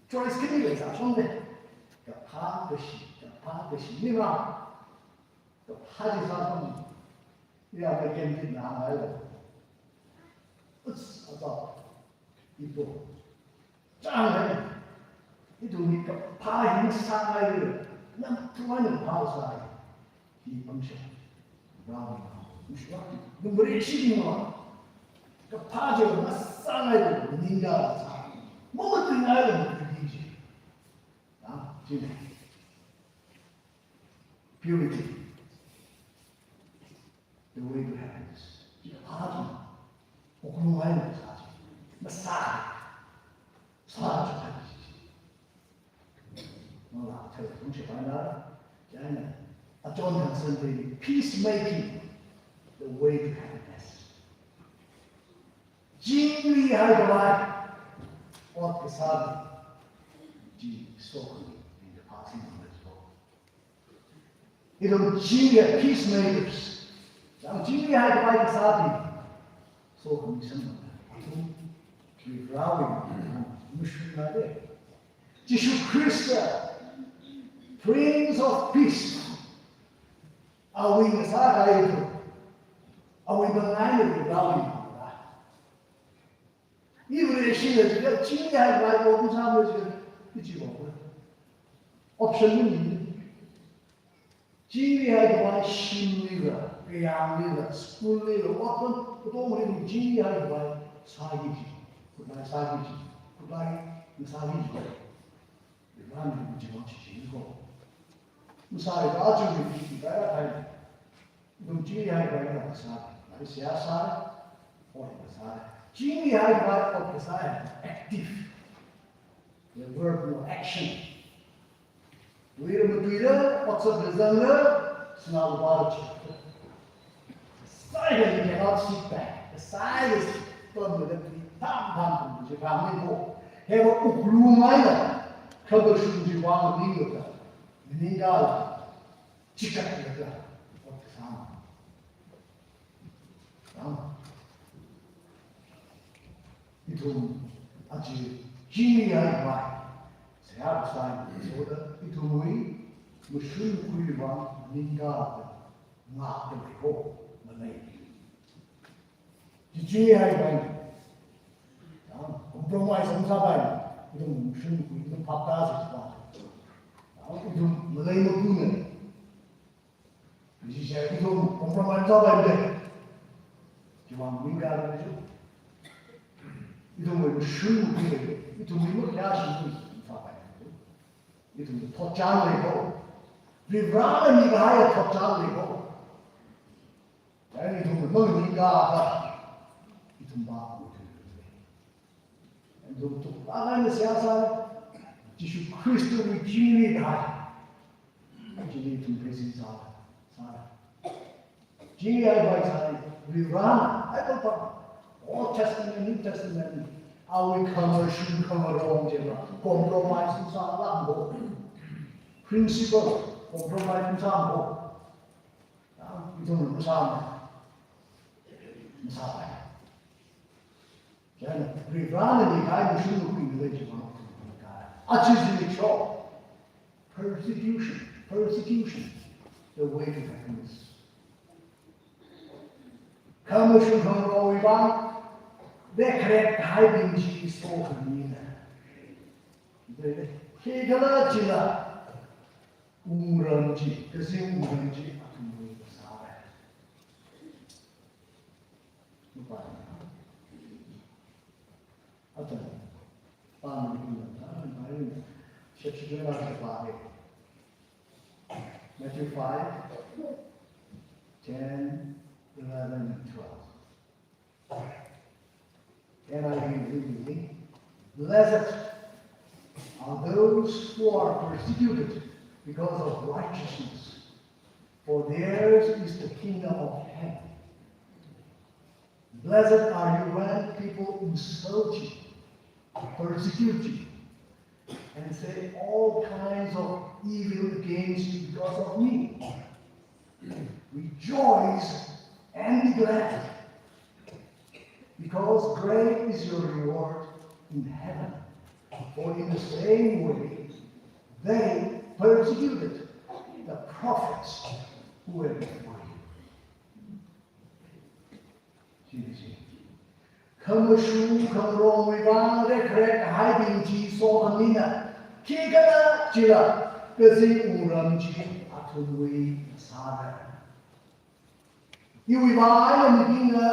Choice khani leisā shonde. Kaphā kashi, kaphā kashi ni ma. Kaphā chi sāshon. Ya, kakem kitna ngailo. Uts, ata. Ito. Chang hai. Ithumwui kaphā hi masāngaila. Namthuiwui eina kaphā sāi. Hi pangshap. Rāmi. Mishwa. Number eight shi ni ma. Kaphā chi masāngaila. Ningda sā. Mama tingaila. Mama tingaila. Ah, chine. Purity. The way to happiness. Chi kaphā chi. Wuklung eina sā chi. Masā. Sā chi. Manglā kathara ithum chi kaphā na. China, achon concern the peacemaking. The way to happiness. Chingri haikhavai ot kasā chi sokhami, ringkaphā singda so. Ithum chingri peacemakers. Chang chingri haikhavai kasābing sokhami samphang. Ithum Varewui mashunna de. Jishu Khrista, Prince of Peace. Awui ngasākahai ithum. Awui bang eina Varewui mangā. Iwui shimli jiakha, chingri haikhavai ko kum sāmei jiakha, ichi ko. Option ni. Chingri haikhavai shimlila, kayānglila, school lila, otpam, katongali chingri haikhavai sāki ji. Khutlai sāki ji. Khutlai ngasāki ji. Iran ni jiwang chi chingri ko. Masāi ba chingri ki ki kaya khai. Ithum chingri haikhavai kasā, laisiyā sā, ot kasā. Chingri haikhavai ot kasā, active. The verb no action. Tuira matuira, otsak kazangla, sinā lupā chi. Sai da you cannot sit back. Sai da sit back, but the tam tam chi rāmi ko. Heba wuklung eina, khamashung chi vang ningla, ningla. Chikatlaga ot kasā. Ithum aja chingri haikhavai seihā kasā, so that ithumwui mashun khuiwui vang ningkha ngakta lei ko, malei. Chi chingri haikhavai. Compromise sāsāpai, ithum shim, ithum phap tāsāpai. Ithum malei makuna. Jiakha ithum compromise sāpai de. Chiwui vang ningkāra chi. Ithumwui mashun, ithumwui makhayā shim sāpai. Ithumwui thotchān lei ko. Varivarāna mikahai thotchān lei ko. Chieina ithumwui maningkāakha, ithum ba, ithum tuklāk eina seihā sāi, Jishu Khristawui chingri kahai. Chili ithum present sā, sā. Chili ithum sāi, Varivarāna, Bible pa, Old Testament, New Testament, awui khamashung khangarong chiva compromise sālāk ko. Principle compromise sā ko. Ithum masāmana. Masāpai. Chieina Varivarāna mikahai mashun makhuina lei chiwui vang. Aja zimiksho. Persecution. Persecution. The way to happiness. Khamashung khangarongwui vang, rekharek kahaibing chi sokhamina. Khikhalajila, wungram chi, kazing wungram chi athumwui sāra. Mapa. Athum. Pāmei kunam ta, pāmei. Shepshibela pāmei. Matthew five, ten, eleven, and twelve. And I read, "Blessed are those who are persecuted because of righteousness, for theirs is the kingdom of heaven. Blessed are you when people insult you, persecute you, and say all kinds of evil against you because of me. Rejoice and be glad, because great is your reward in heaven. For in the same way they persecuted the prophets who were before you." Khamashung khangarongwui vang rekharek kahaibing chi sokhamina. Khikhalajila, kazing wungram chi athumwui sāra. Iwui vang eina mibingna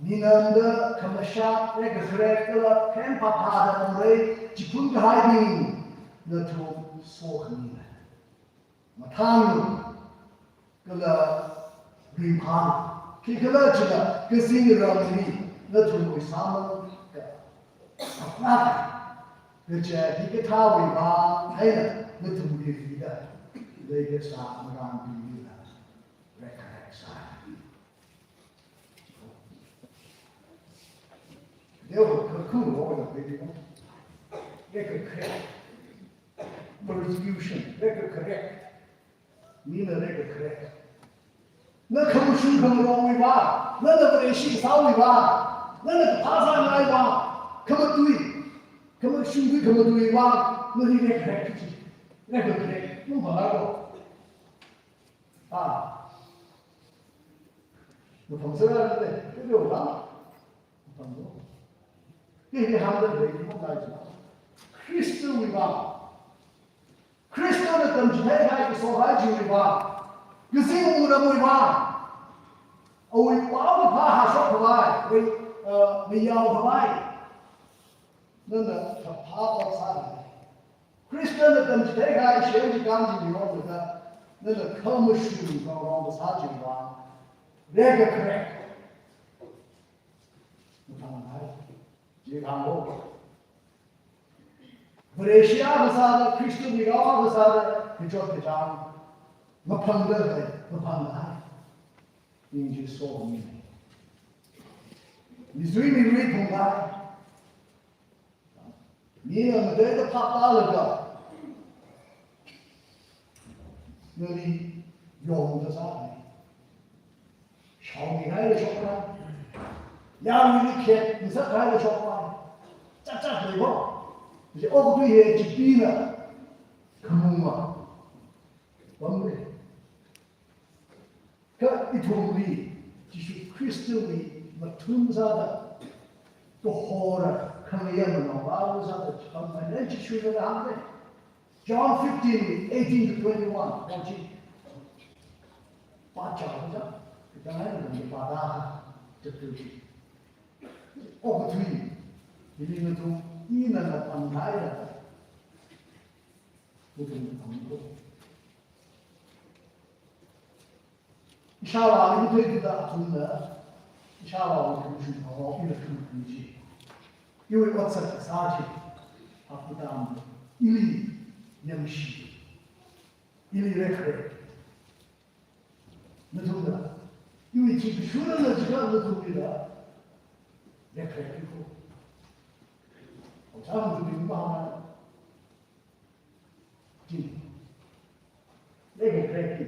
ninamda khamashak, rekakharek kala pheng phāphāda pamrei chiphun kahaibing nathum sokhamina. Mathānlu kala ringphālu. Khikhalajila kazing ramli nathumwui sāmang ka aklak kaja hikathāwui vang eina nathum khuida leikasā marānbingli rekharek sāi. Therefore, kakhulu oda pedi mo. Rekakharek. Persecution, rekakharek. Mina rekakharek. Na khamashung khangarongwui vang, nana Vareshi kasāwui vang, nana kaphā sāngaiwui vang, khamatui, khamashung tui khamatuiwui vang, nali rekakharek chi. Rekakharek. Nung bangaro. Ah. Nung bangsa ra le, le, le, la. Khangarong. Hili hāngda lei, hāngda lei. Khristawui vang. Khristana tamchithei kahai, kaso kahai chiwui vang. Kazing wungramwui vang. Awui pao kaphā hāshok khavai, wui, uh, mayao khavai. Nana kaphā pao sāi. Khristana tamchithei kahai shiyan chikān chi mayonlaga, nana khamashung khangarong kasā chiwui vang rekakharek. Mathang hai. Chi hānglo. Vareshi akha sāda, Khristawui rao akha sāda, kachot kachāng maphangda lei, maphangda hai. Ning chi sokmi. Mizui mirui phungda. Mina ngateida phap tālaga, nali yongda sāi. Shaomi haira shokra. Yaruili khet ngasakhaira shokra. Chat chat lei bo. Ji ok tui he chipina. Khamuma. Bamre. Kha ithumli, Jishu Khristawui mathun sāda, Kahora, khangayan manaola sāda chikam mai, then Jishuna hānga. John fifteen, eighteen to twenty-one. Watch it. Pāchao ja. Kita ngai na pāda ha. Chapter two. Okathui. Hili nathum, ina napam haira. Nathum napam ko. Ishāvāli matheithuda athumna, ishāvāwui khamashung phangā, ila khamashung chi. Iwui otsak kasā chi, hakutam, ili yangshi, ili rekrek. Nathumna, iwui chi kashurana jiakha nathumlila rekrek ko. Otsak nathumli mahāngna. Chi. Leikakhareki.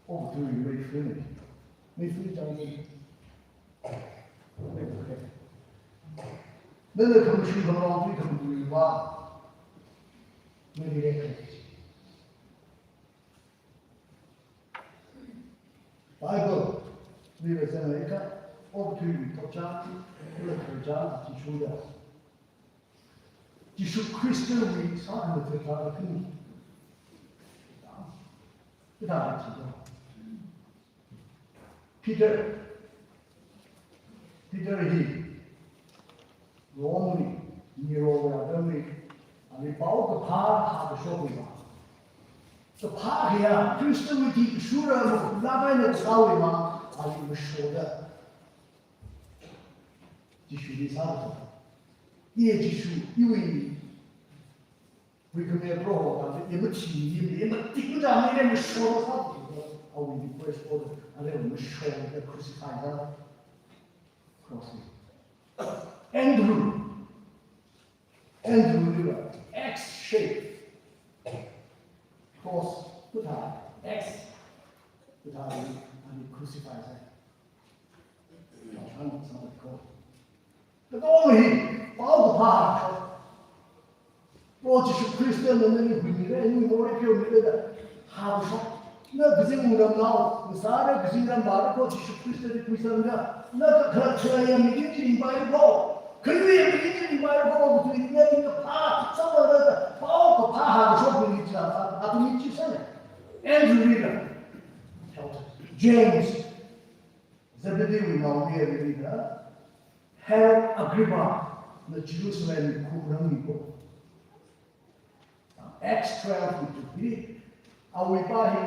Okathuiwui meifun. Meifun chang chi. Leikakhareki. Nana khamashung khamāng tui khamatuiva. Nali leikakhareki. Bible li rāzanglaga, okathuiwui thotchān, kala thotchān, Jishuda. Jishu Khristawui sākhamathā thāda khani. Hithāda chido. Peter. Peter hi Rome li, Nero wui atamli, ali paokaphā hākashok hiva. Kaphā hiya, Khristawui thikashura makumla maina kasāwui vang, ali mashoda. Jishuli sāda. Iye Jishu, iwui Wui kame Proho kante, i mathi, i matik machang, i mashoda sāda, awui request order, are mashoda crucify da. Cross. Andrew. Andrew li va, X shape. Cross, kathā, X. Kathā, ani crucify sāi. Kathā, sāda ko. Katonga hi, paokaphā hākashok. Proho Jishu Khristana nali huimira, nali morei pheomira da hākashok. Na kazing wungramnao, ngasāra kazingramvāra Proho Jishu Khristali khuisangda. Na kakhalat khaleiya mirin chi ringpaira Proho. Khaleiya mirin chi ringpaira Proho, kathāda nali kaphā sāvāra da, paokaphā hākashok mi chi sā, athum chi sāna. Andrew lila. James. Zebedee wui nao Mary lila, Herod Agrippa na Jerusalem khuirāmi ko. Acts twelve li tu hi, awui pā hi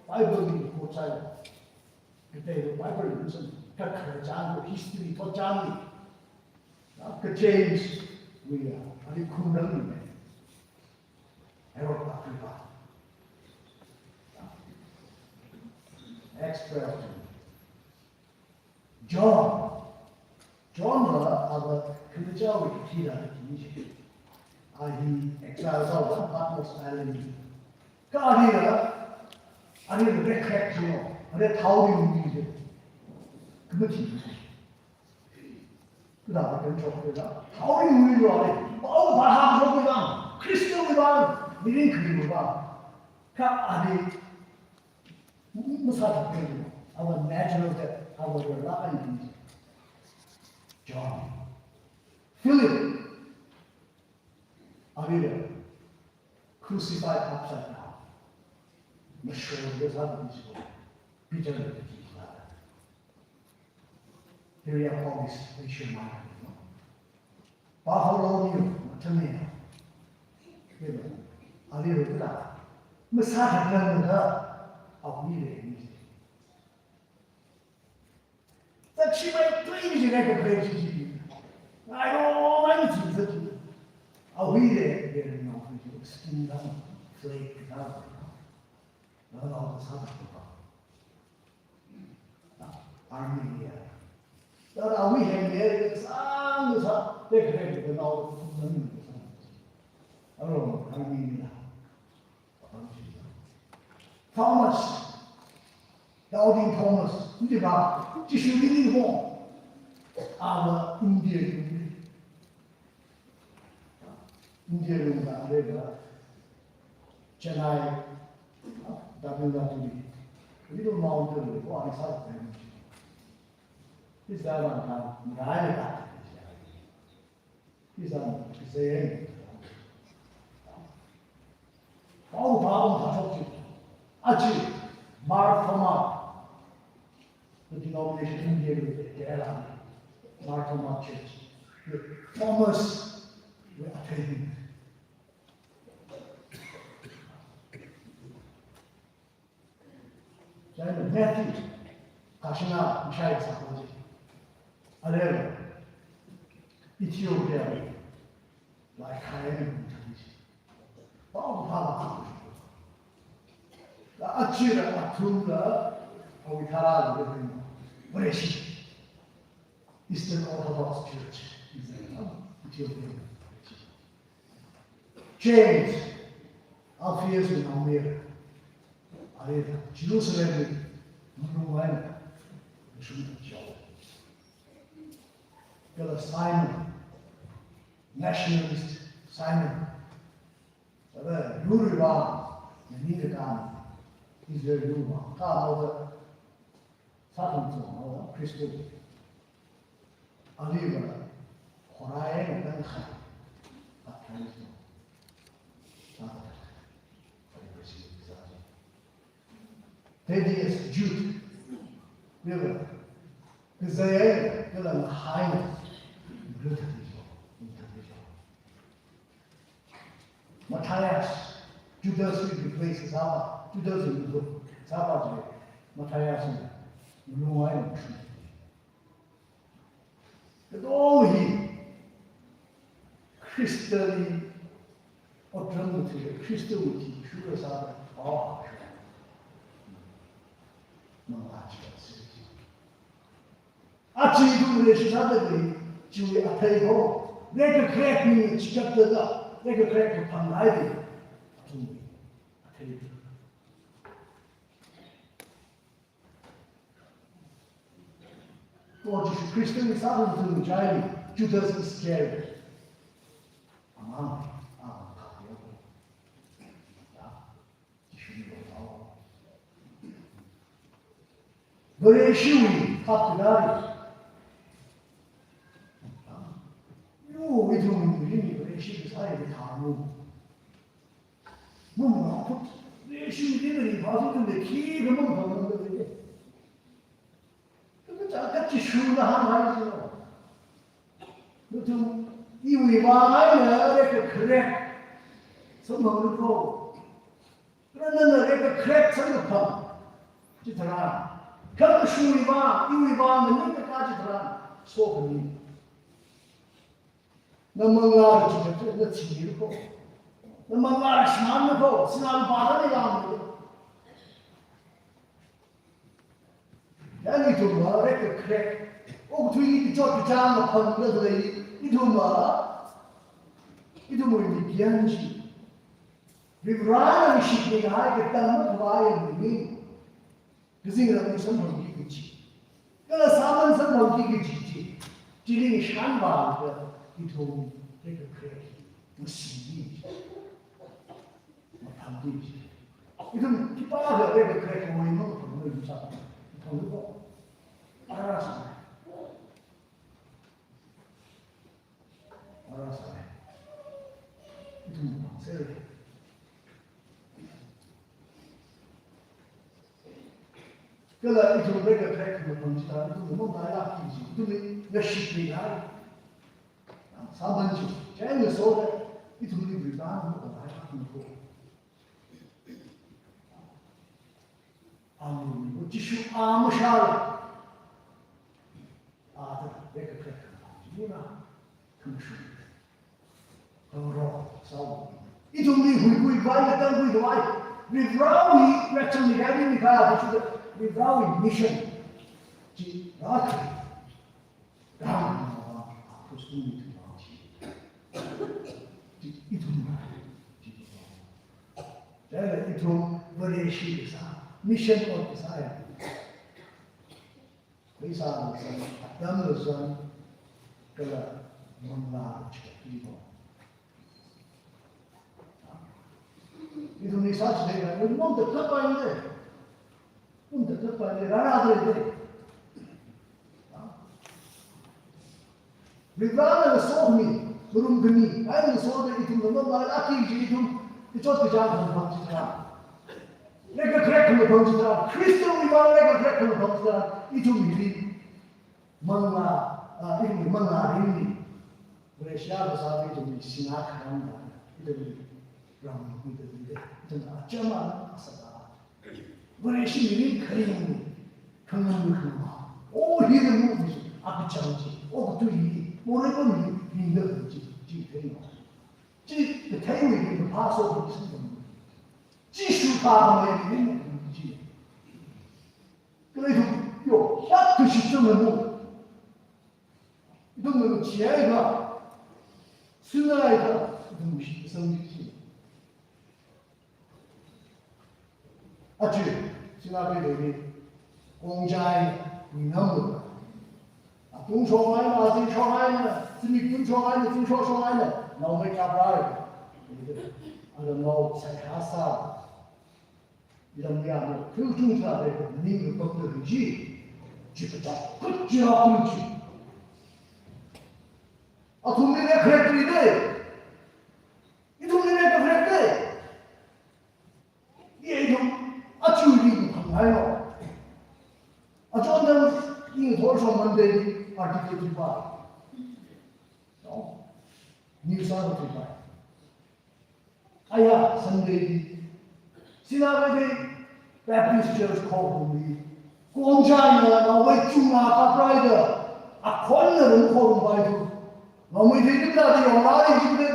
Bible li ko chai. Kateilo Bible li sān, kakhararchān ko, history thotchān ni. Ka James wui ya, ali khuirāmi. Herod Agrippa. Acts twelve. John. John va, ava khamichāwui kathila kathi chi. A hi exile sāva Patmos Island li. Kha alila, alila rekrek chi, alila thaorinwui chi. Khamathi. Kala kan chok kala. Thaorinwui lo le. Paokaphā hākashok wui vang. Khristawui vang. Mirin khaleiwui vang. Kha ali masāthatmana, ava natural death, ava rālaga ni. John. Philip. Avila. Crucified upside down. Mashoda sāda ni. Peter ni. Hireopolis, Asia Minor, no? Bartholomew, Nathanael. Hiva, ali rukla, masāthatmana, awui lei ni. Zatshimeithui ni chi ngai kakharei chi chi. Ngai romai ni chi zatshimeithui. Awui lei, lei ni ngai chi, skin down, flake down. Nana kasā pa. Armenia. Thāda awui hemle sāngasā, tekre nana kasā. Aro, Armenia. Thomas. Doubting Thomas. Hindi ba? Jishu hindi ho. Ava India. India lungda areva Chennai, Tamil Nadu li, little mountain li, ko ani sa. Iza mangkang, ngai le ta. Iza, iza. Pao pao ta chok chi. Achi, Mar Thoma. The denomination in India, Kerala. Mar Thoma Church. Thomas, we are attending. China Matthew, kashina mshai sakoji. Alero, Ethiopia, like Hayan, Pao Pao. La achira athumla, awui tharā la, Vareshi. Eastern Orthodox Church, Ethiopia. James, Alphaeus wui naomayara, arui Jerusalem wui malung eina, Jerusalem wui. Kala Simon, nationalist Simon, kala yurwui vang, ningkakān, Israel yurwui vang, kha moda, Sāthum zong, Christian. Aliva, horai na tang khai, baptize no. Sāthum. Thaddeus, Jude. Riva, kazai, kala mahai na. Matthias, Judas will replace Zaba, Judas will replace Zaba, Matthias, Luai, Kadong hi, Christian, otram mutu, Christian mutu, shura Zaba, oh, Mama, Achi ithum Vareshi sāda khalei, chiwui athei ho, rekakharek mi chigatda, rekakharek kaphang haida, athumwui athei. Lord Jesus Christ, we saw him through Jairus, Judas Iscariot. Among, among, Vareshiwui hapdalari. Yo, ithum mirin Vareshi kasā hi thāmu. Mumma khut, Vareshi mirin hi phāzutda khi khamang khamang da lei. Kachā kachishuna hānghai sino. Nathum, iwui vang eina rekakharek samphanglu ko. Kha nana rekakharek samkaphang chitharan, khamashungwui vang, iwui vang, maningkakā chitharan, sokhami. Na manglā chitharan, na thilu ko. Na manglā shimānlu ko, sinā lupā da ni lam ko. Yang ithumva rekakharek, okathui kachot kachāng maphangda khalei, ithumva, ithumwui mikyan chi, Varivarana shikni kahai katang makhavai mirin, kazingram samphangki kaji, kala sāman samphangki kaji chi, chili ngashan vāda ithum rekakharek hi masili. Mathāmdi. Ithum khipākha rekakharek khamei mathāmei ithum sā. Ithum ko. Ara sā. Ara sā. Ithum mathāmsei. Kala ithum rekakharek khamei mathāmsei ta, ithum manglālāk kaji, ithum ngashitmi hai. Sāman chi, chieina soda, ithumli Varivarana mathāmei ko. Amen. Jishu a mashāla. A ta, rekakharek khamei, jina, khamashung. Khamaro, sao. Ithumli huikhui khavai, katang khuikhavai. Varivarawui, rachang ni gani ni kaya, jishu da, Varivarawui mission. Chi, rakhi. Chieina ithum Vareshi kasā, mission ot kasā ya. Pheisā lāzang, atam lāzang, kala manglā lāzang. Ithumli sāchithei, ithum mong tatlapai le. Mong tatlapai le, rārā de de. Varena ngasokhami, ngarumkhami, ai ngasoda ithum ngarumla, ati chi ithum, ichot kachāng khangaphang chitharan, rekakharek khangaphang chitharan, Khristawui vang rekakharek khangaphang chitharan, ithum hili manglā, ah, ithumwui manglā ringli, Vareshi kasā ithumli sinā kharangda, ithumli ram ithumli, ithum achama asā. Vareshi mirin kharing, khangan khangma. O hi ram mu, akachang chi, o katui hi, o ram mu, ringda chi, chi thei ma. Chi theiwui ringda phaso chi. Jishu pa ma ringda chi. Kala ithum, yo, hiyākha shitsangna mu. Ithum nang chiya ina, sinā ina, ithum shitsang chi. Achi, sinā pe de ni, Khongjainao, atung shong eina, azing shong eina, zimik tun shong eina, zingshok shong eina, naomei kapra. Ada nao sai hasa. Iram ya no, kyu chung sa de, ning ru pang de ji. Ji pa cha, kut ji ha kut ji. Athumli rekakharek de. Ithumli rekakharek de. Ye ithum, achu li ithum khangai no. Achon dam, ithum thor shong Monday, article three five. No? New South three five. Aya, Sunday li. Sinā pe de Baptist Church khorumli. Khongjainao, naomei chunga kapra da. Akhonna rum khorum pai tu. Naomei de de da de yong la de de.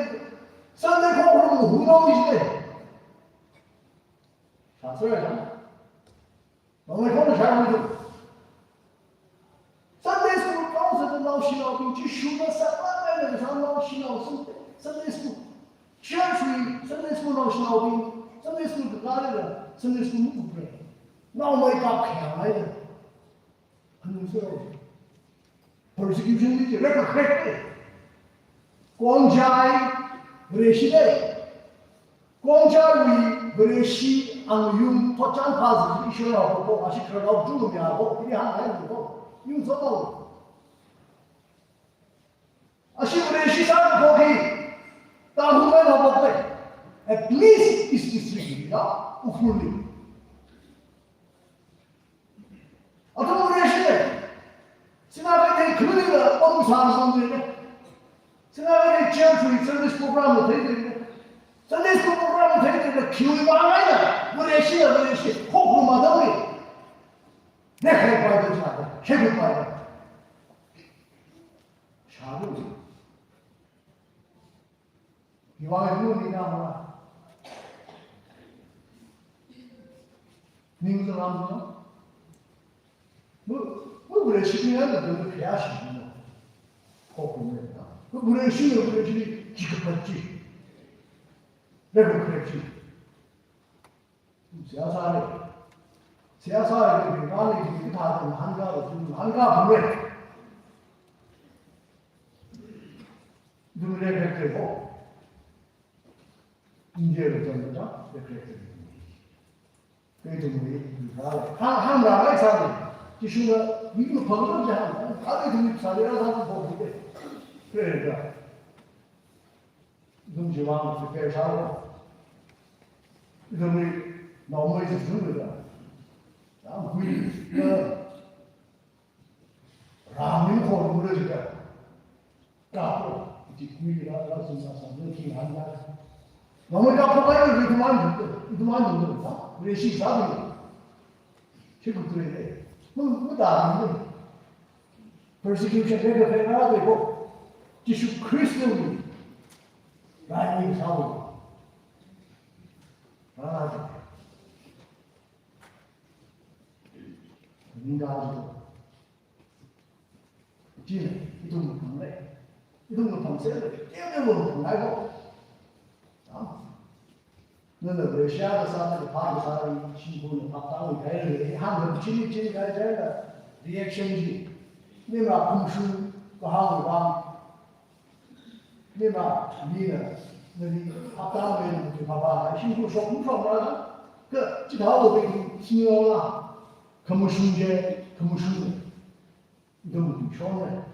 Sunday khorum hu no de. Sa sa ya. Naomei khon shāmei tu. Sunday school council naoshinaobing, Jishuna sākhangai na kasā naoshinao Sun-, Sunday school. Church wui Sunday school naoshinaobing, Sunday school kakāli la, Sunday school makupre. Naomei kap khayang lai la. Anu so. Persecution li ji rekakharek de. Khongjai, Vareshi de. Khongjaiwui Vareshi ang yung thotchan phazi ishonao ko, ashi kharao chu ya ko, ini hāngngai ko. Yung so ko. Ashi Vareshi sā ko ki. Tangkhulnao ko. At least East District li ya, Ukhrul li. Athum Vareshi ne. Sinā pe de khulila pam sāsang de ne. Sinā pe de church wui service program la thei de ne. Sunday school program la thei de ne. Khiwui vang eina, Vareshi la Vareshi. Khorum ma da wui. Ne khai pai de sa de. Khai pai de. Sharu. Iwang yu ni na ma. Ning zalam no. Mu, mu Vareshi ni na, mu kya shi no. Khorum ne na. Mu Vareshi ni, Vareshi ni, jikapat ji. Rekakharek ji. Siyasa le. Siyasa le, le, le, le, le, le, le, le, le, le. Ithum le, le, le, le, ho. India le, le, le, le, le, le, le. Kei ithum le, le, le, le. Ha, ha, la, le, sa le. Jishuna, mi, mi, phang, phang, ja, ha. Ha, le, ithum le, sa le, ra, sa, ho, le. Le, le, le. Ithum chiwui vang prepare sālu. Ithumwui naomeishingshilu da. Yangkui da. Rāming khorumlu jida. Kapo, iti kui la, la sum la sam, la king han la. Naomei kapo kai ithum man, ithum man da. Vareshi sālu. Chi kutui le. Mu, mu da mu. Persecution de de na de ko. Jishu Khristawui rāming sālu. Rāming sālu. Ning da ko. China, ithum khangre. Ithum khangse, ithum khangai ko. Ah. Nana Russia kasā, nana phā kasā, shimkhurna phaptāngai kahaira, hāngda chili chili kahaira, reaction chi. Nima khumshu kahāng vang. Nima, mina, nali phaptāngai na tu phapā, shimkhur shok, shok rāda, ka, chithālo be ki, sinyola, khamashung je, khamashung. Ithum tu shonle,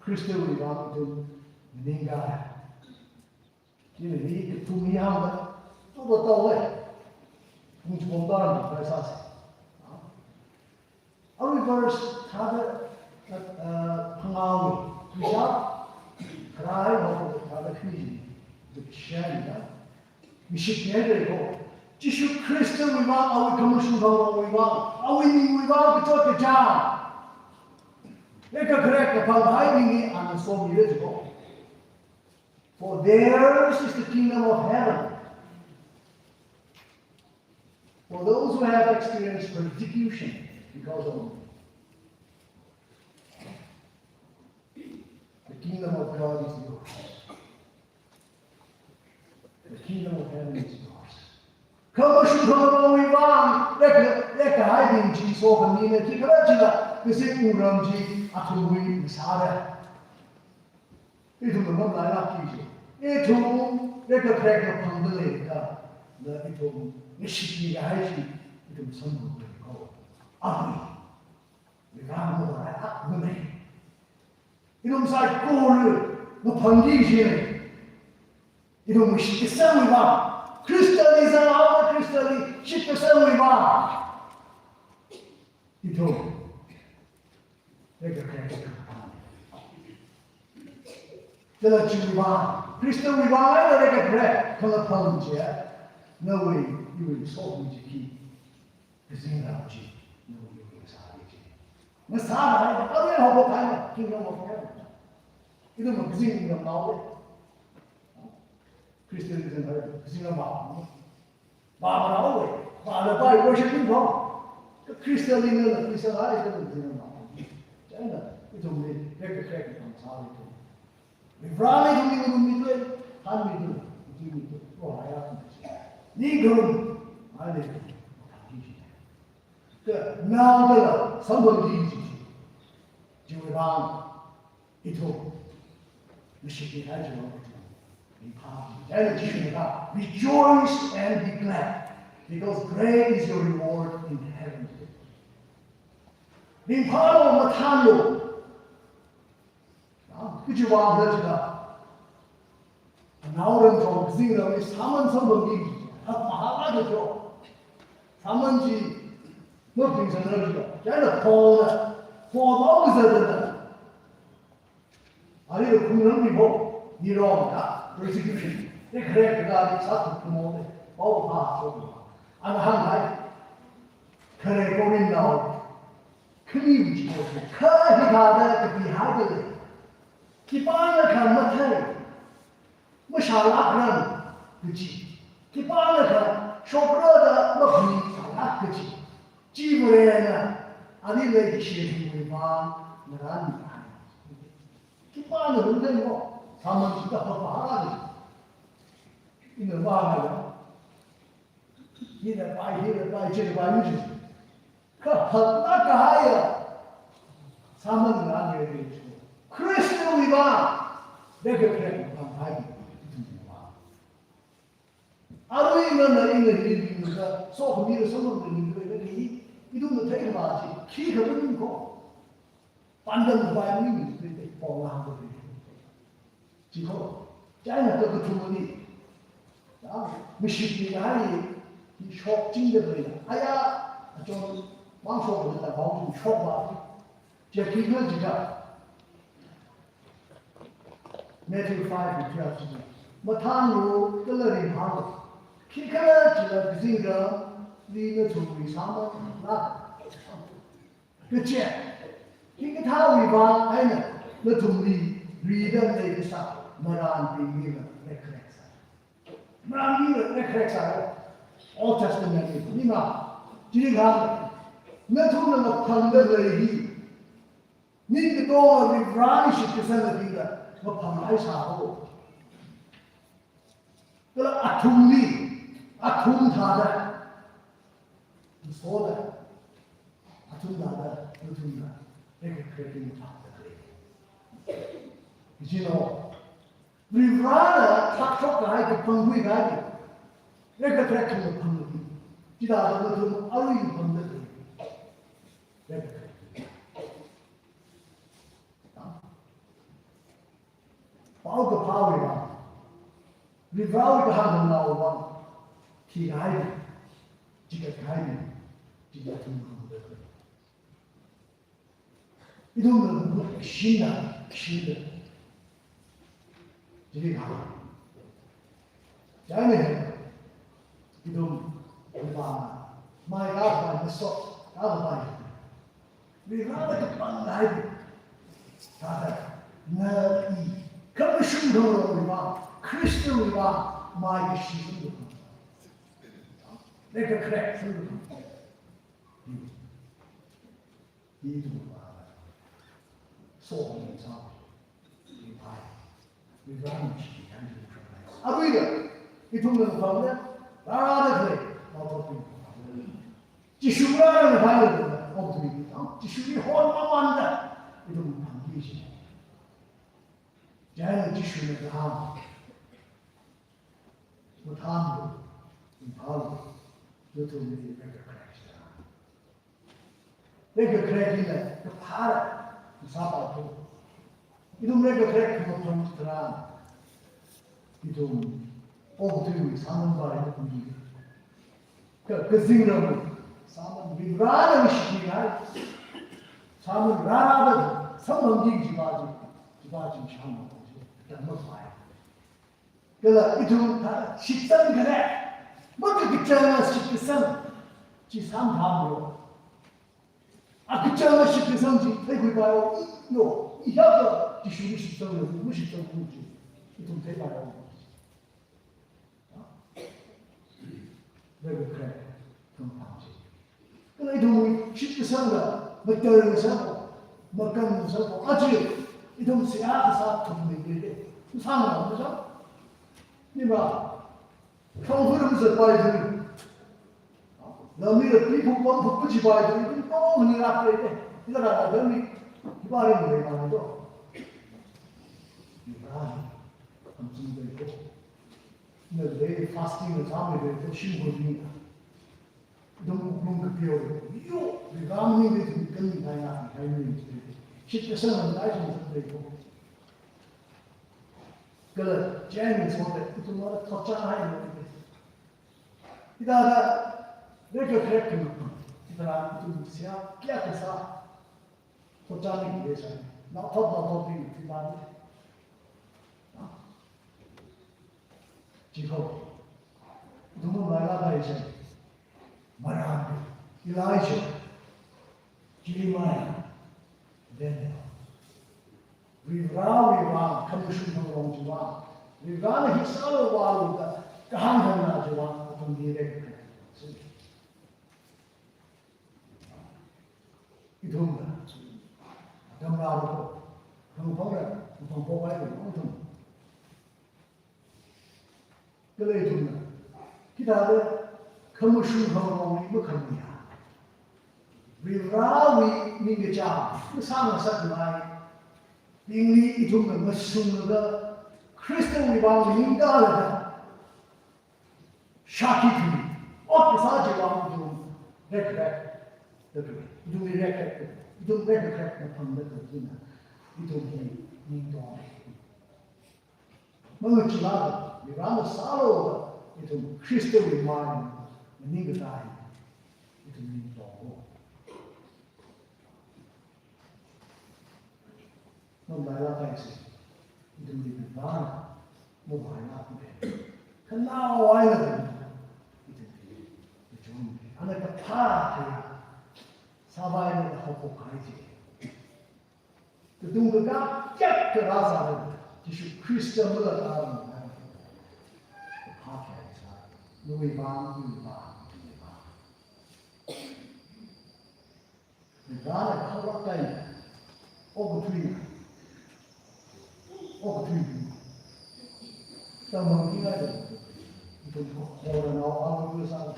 Khristawui vang ithum ningkahai. Chieina hi kathum hi hāngda, tuda tao lei. Pung chipom tharan khuisāsa. Arui verse thāda, uh, phangāwui, khuisā, kharā haoda thāda khuisi, the share da. Mishit ne de ko. Jishu Khristawui vang, awui khamashung khangarokwui vang, awui ningwui vang, kachot kachāng. Leikakharek kaphangkahai ningli ana somire jiko. For theirs is the kingdom of heaven. For those who have experienced persecution because of me, the kingdom of God is yours. The kingdom of heaven is yours. Khamashung khangarokwui vang, leika, leikahai bing chi sokhamina, khikhala jila, kazing wungram chi athumwui sāra. Ithum ngamlailāki ji. Ithum leikakharek kaphangda leikha, na ithum ngashitmi kahai chi, ithum samphangda leiko. Amen. Ithum saikora maphangki ji. Ithum shitkasangwui vang. Khristali zanghaoda Khristali shitkasangwui vang. Ithum leikakharek. Kala chiwui vang, Khristawui vang eina leikakharek kala phang chi, nawui, iwui sokhami chi khi, kazingram chi, nawui, iwui sāki chi. Ngasāra, arui haophok kahai, kingdom of heaven. Ithum kazingram nao. Christian kazingram, kazingram ba. Ba manaowe, ba la ba worship ni ba. Ka Christian ni na Christian ai ka ni na. China, ithumli leikakharek kaphang sāli ithum. Vareli ithumli ngarummi tui, hanmi tui, ithumli tui, ko haya tui. Ni ngarum, ai ni. Kha naodala samphangki ji. Chiwui vang. Ithum, mishit ni hai jilong ithum. Ringphā, chieina Jishuna ka, "Rejoice and be glad, because great is your reward in heaven." Ringphālu, mathānlu. Ah, kachi vang da jila. Naoran chong, kazingramli sāman samphangki, hak mahāla da jo. Sāman chi, maping sangra jo. Chieina Paulna, Paul mau kazatna. Arui khungrang mibo, Neroda, persecution. Leikakharek kala sāthu kumo le, pao pha so. Ana hānghai, khare Korinth nao, khani chi ko, kha hithāda kapihaida lei. Khipānakha mathei, mashālākra kaji. Khipānakha shokra da maphaningshālāk kaji. Chi Varena, ali leikashiwui vang, ngarānmi hai. Khipāna hung dai mo, sāman chida papa ha ni. Ina ba na ya. Hina bai, hina bai, china bai, yuji. Kha hakna kahaiya. Sāman na ne ni. Christian wui ba. Leikakharek kaphang hai. Arui nana ina hili bingda, sokhami da samphang da bingda, ina hi, ithumna theikhavai chi, khikha maning ko. Pandam khavai maning, ithum pao ngahān da bing. Chi ko, chieina kakathumali. Ya, mishit ni hai, hi shokchingda bing. Aya, achon, mang shokda bing, shokva. Chi khikhala jiakha. Matthew five and twelve chi. Mathānlu kala ringphālu. Khikhala jila kazingramli nathumwui sāman na. Kaje. Hikathāwui vang eina nathumli rida leikasā marānbingli la leikharek sā. Marānbingli la leikharek sā. Old Testament li, ni ma. Chili hāng. Nathumna maphangda lei hi. Ningkatonga Vareli shitkasangabingla maphanghaisā ho. Kala athumli, athum thāda, soda, athum thāda, athumna, leikakharek maphangda lei. Jino, Varena thakshok kahai kapangkhui kahai, leikakharek maphangda lei. Chithāda athum arui maphangda lei. Leikakharek. Paokaphāwui vang, Varivarāwui kahāng khanganāwui vang thikahaibing, chikatkhaibing, chikatkhaibing. Ithumna mahut kashinda, kashinda. Chili kahāng. Chieina, ithum, ithum, mai kapai, masot kapai. Varivarāna kapanghaibing. Thāda, na i, khamashung khangarongwui vang, Khristawui vang, mai kashi singda. Rekakharek singda. Ithum va, so ni sa, ni pai, ni rang shi, yang shi shangai. Aruila, ithumna pamda, rāda khalei, maototbing. Jishu rāda khalei, maototbing. Jishuli hon mamanda, ithum pamki shi. Chieina Jishuna kahāng. Mathānlu, ringphālu, nathumli rekakharek sālu. Rekakharek hina kaphā, masāpaithu. Ithum rekakharek khamaphan tharan, ithum okathuiwui sāman pai ithum. Ka, kazingram sāman, Varivarāna shichinai sāman rāda samphangki kajipa chi, chipa chi shāman chi, tammapai. Kala ithum thāda shitsang kare, makakachanga shitkasang chi samphanglu. Akachanga shitkasang chi theikhuipailo, i, yo, i hiyākha Jishuli shitsanglo, mashitsanglu chi, ithum theipailu. Rekakharek khamaphan chi. Kala ithumwui shitkasangla, matar ngasakpo, makan ngasakpo, aja, ithum seihā kasā thumli leide, sāngasakpo. Nima, khanghurum zatpaithu. Lamli pi phuk pam phuk kajipaithu, ithum tong ni lakleide. Ila rāda mi, iba ring leimana to. Iba ring, am sing leide. Nalei fasting na sāmilei, shimkhurli. Dong wuklung kapeo, yo, Varivarā maningli ithum kaningkahai, kahai maning chi. Shitkasang na dai sung sung lei ko. Kala, chieina soda, ithum vāda thotchānhailo. Hithāda, rekakharek khamaphan, hithāda ithum seihā kayākha sā, thotchānhaida leisai, naothot naothotbing thibing. Jihova. Ithum mailāk kahai chi. Marān, Elijah, Jeremiah, Daniel. Varivarāwui vang, khamashung khangarong chiwui vang, Varivarāna hi sālu vālu da kahāng khanganā chiwui vang, athumli rekakharek. Ithumna, atam rālu, khamaphangra, khamaphan phokhailu, ithum. Kala ithumna, hithāda khamashung khangarongli makhamayā, Varivarāwui ningkachāng masāngasakngaibingli ithumna mashunglaga, Khristawui vang ningkalaga, shākhi thili, ot kasā chiwui vang ithum rekakharek, ithumli rekakharek, ithum rekakharek maphangda khalei hina, ithum hi ningtong. Mangachila, Varivarāna sālu da, ithum Khristawui mai, maningkatā hi, ithum ningtong. Mamailāk kahai chi, ithumli Varivarāna, mamailāk kahai. Khanaowa eina, ithumli, ithum, ana kaphā theiya, sāvai eina haophok kahai chi. Katung kakā kayākha rāsāda, Jishu Khrista malatda rāda, kaphā kayākha sā, nawui vang, iwui vang, iwui vang. Rāda khaolāk kahai, okathui, okathui, tamang kingai da, ithum khorana, awui sā,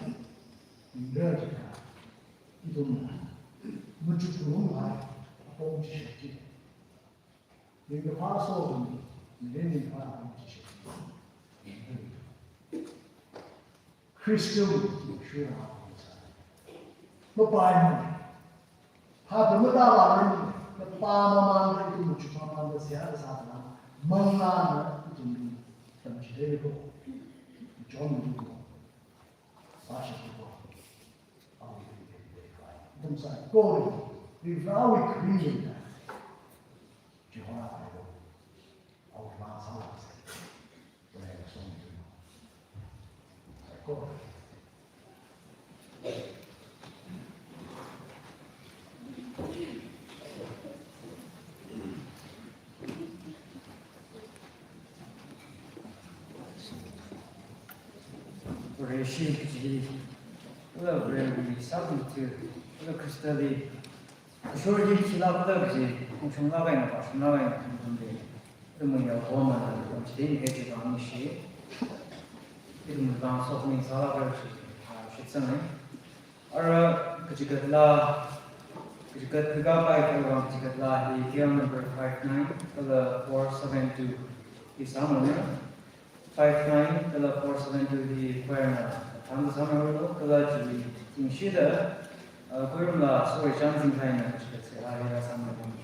ingra jika. Ithum machukngarumhai apong chi shokki. Ringkaphā sokhami, mirin ringkaphā apong chi shokki. Khristawui shura apong sā. Mapaimana. Phāda matāvāmana. Mapā mamānda ithum machuk mamānda seihā sāda. Manglāna ithumli tamchitheiko, chonmiko, pāshaiko. Awui ringkaphā, ithum saikora Varivarāwui kharing eina chihorāpailo. Awui vang sālāksa. Kala song ithum saikora. Vareshi kaji, kala Varewui sākhangatha, kala Khristali kashurli khilākda kaji, khongshunglāk eina, pāshunglāk eina, ithumli, ithumwui yaokahomana, ithum chithei kahai chi vang ningshi, ithumwui vang sokhami sālāka kaji, ah, shitsanga. Ara kachigat laa, kachigat kakapai kala vang kachigat laa hi K L number five nine kala four seven two hi sāmana. Five nine kala four seven two hi choirna thānda sāmilu kala chiwui ningshida, ah, Kuirum la Soreichān Zingkhaina kachigat seihā hila sāmilu.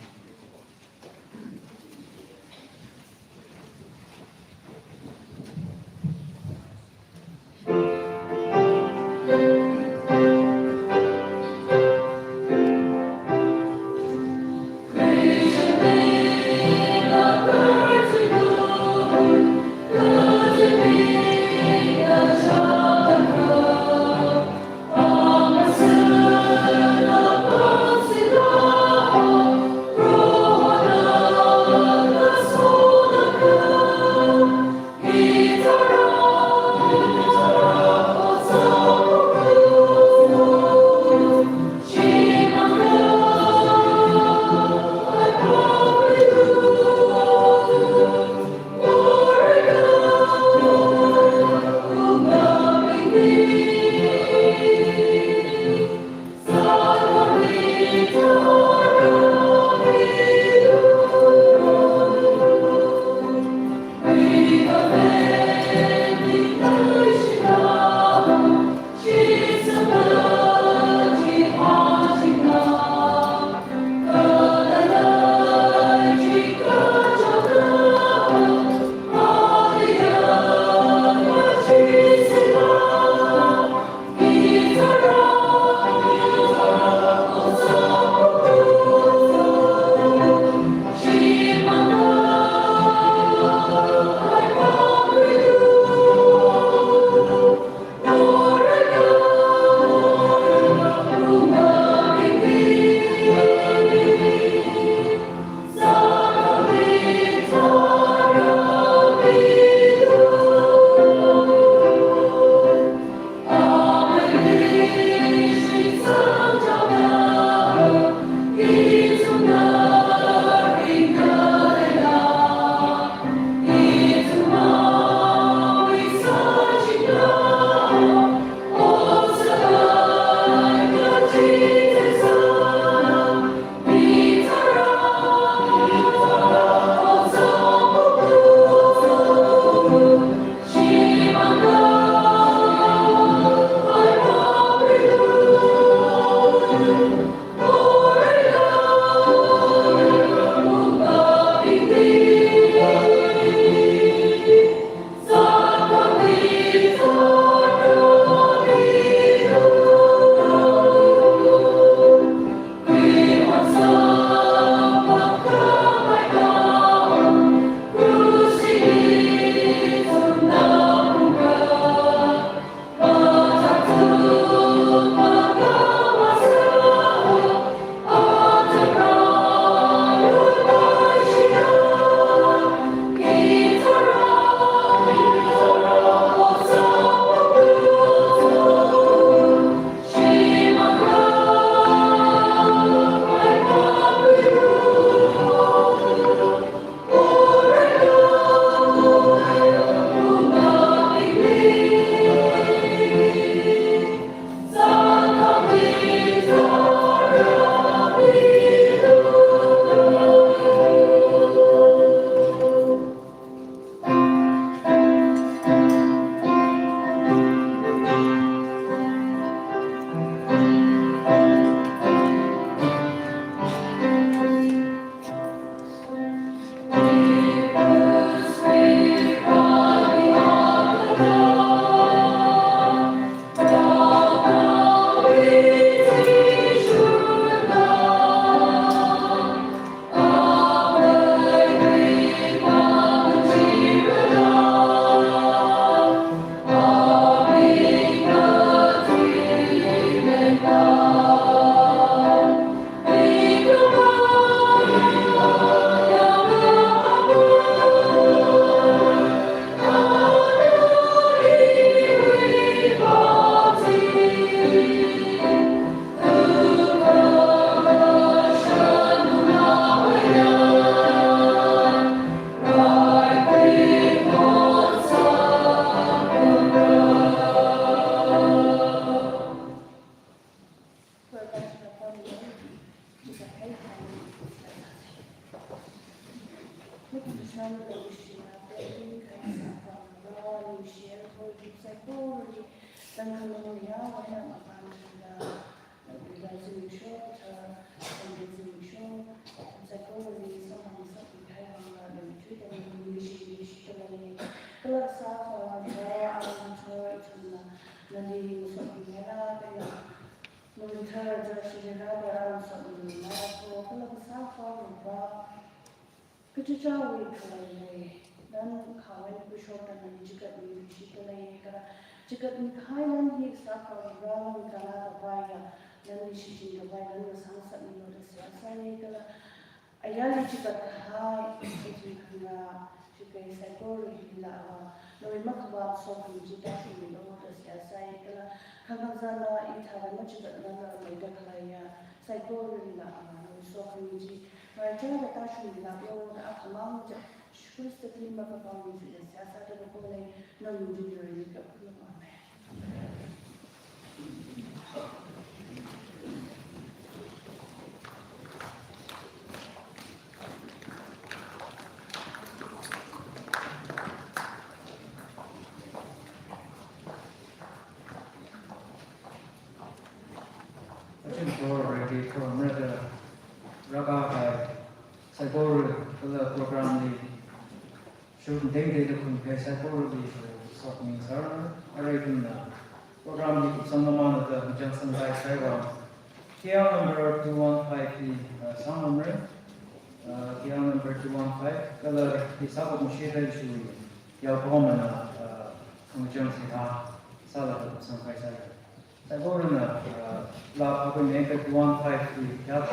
Saikorali, tangkhamang ya, wayang apam chanda, nabila zimiksho, ta, tangkhamang zimiksho, saikorali, samang sapi kai wangla, nabichui tangkhamang nishi nishi talai, kala sa, sa, sa, ang, sa, ithumna, nali, sa, pi, ya, la, kala, Mungthar ja shirira da ram sot nila ko kala kasā kharuva. Kachichāwui khalei lei. Dan khawen kushok dan nali chigatmi rishi khalei kala. Chigatmi kahai lan hi kasā kharuva lan kala kavai ya. Lan hi shichin kavai lan kasang sat nilo da seihā sāi kala. Ayarli chigathai, ithum khangarā, chikai saikorali la, nawui makhavāt sokhami chi tāshungmilo da seihā sāi kala, khangazala ithāda machigatnala leida khaleiya, saikorali la, nawui sokhami chi, maichāda tāshungmilo da akhamang ja, Jishu Khristali makapam chi da seihā sāda kapo lei, nawui jingri ni kapulu. Amen. Achim ko ready ko mrada raga hai saikora kala program li Shurun tengda da khun phei saikorali, eh, sokmi sar, arui ithumna program hi kupsang mamānda hāngchang sangkahai saiwa. T R number two one five hi, eh, sangmamra. Eh, T R number two one five, kala hi sākupmashida ishiwui yaokahomana, eh, hāngchang seihā sālaga kupsangkahai saiwa. Saikorana, uh, la phakui meka two one five three, ya.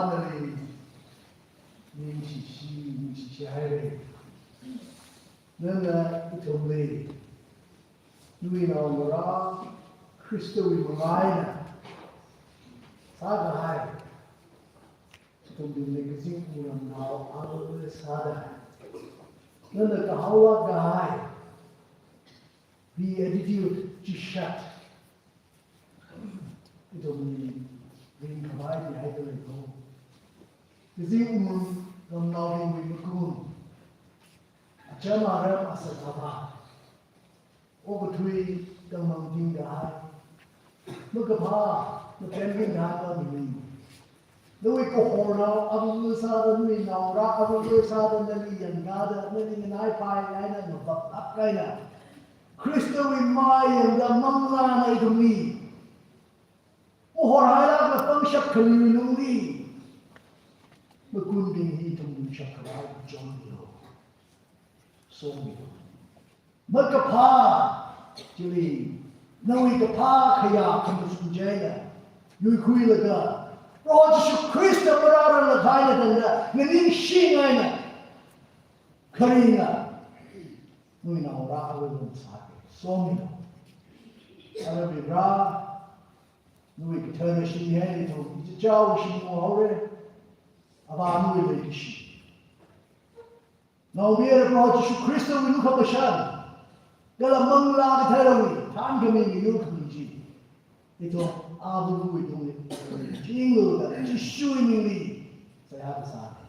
Vareli ningshishi, ningshishi haira. Nana ithumli, nawui naongarā Khristawui mangā eina sākahai, ithumli kazing wungramnao angli sāda, nana kahaolāk kahai, beatitude chishat ithumli ringkhavai mihaida lei ko. Kazing wungramnaobingwui magun, acham aram asā thāda, okathui Tangmang ting kahai. Makaphā, mapen ting kahai pa mili. Nawui kahornao, avāva̱ sāda nawui naongarā, avāva̱ sāda nali yangkāda, nali nganaipai eina, mavātlāk eina. Khristawui mai yangda manglāna ithumli. Mahorhailākla pangshap khaliwui lungli. Makunbing hi ithum lungshap khavai chonmilu. Sommilu. Makaphā, chili, nawui kaphā khayā khamashung chieina, yuikhuilaga, Proho Jishu Khrista marāranglakha eina tangda, nganingshingaina, kharinga, nawui naongarā awui lung sāke, sommilu. Ara Varivara, nawui kathara shimli eina ithum, ichichāwui shimli haore, Avā nawui leikashi. Naomayara Proho Jishu Khristawui lukhamashan, kala Manglā Katharawui thānkhami miyur khami chi, ithum avāva̱wui tungli, chinglu da Jishuwui mingli, seihā kasā.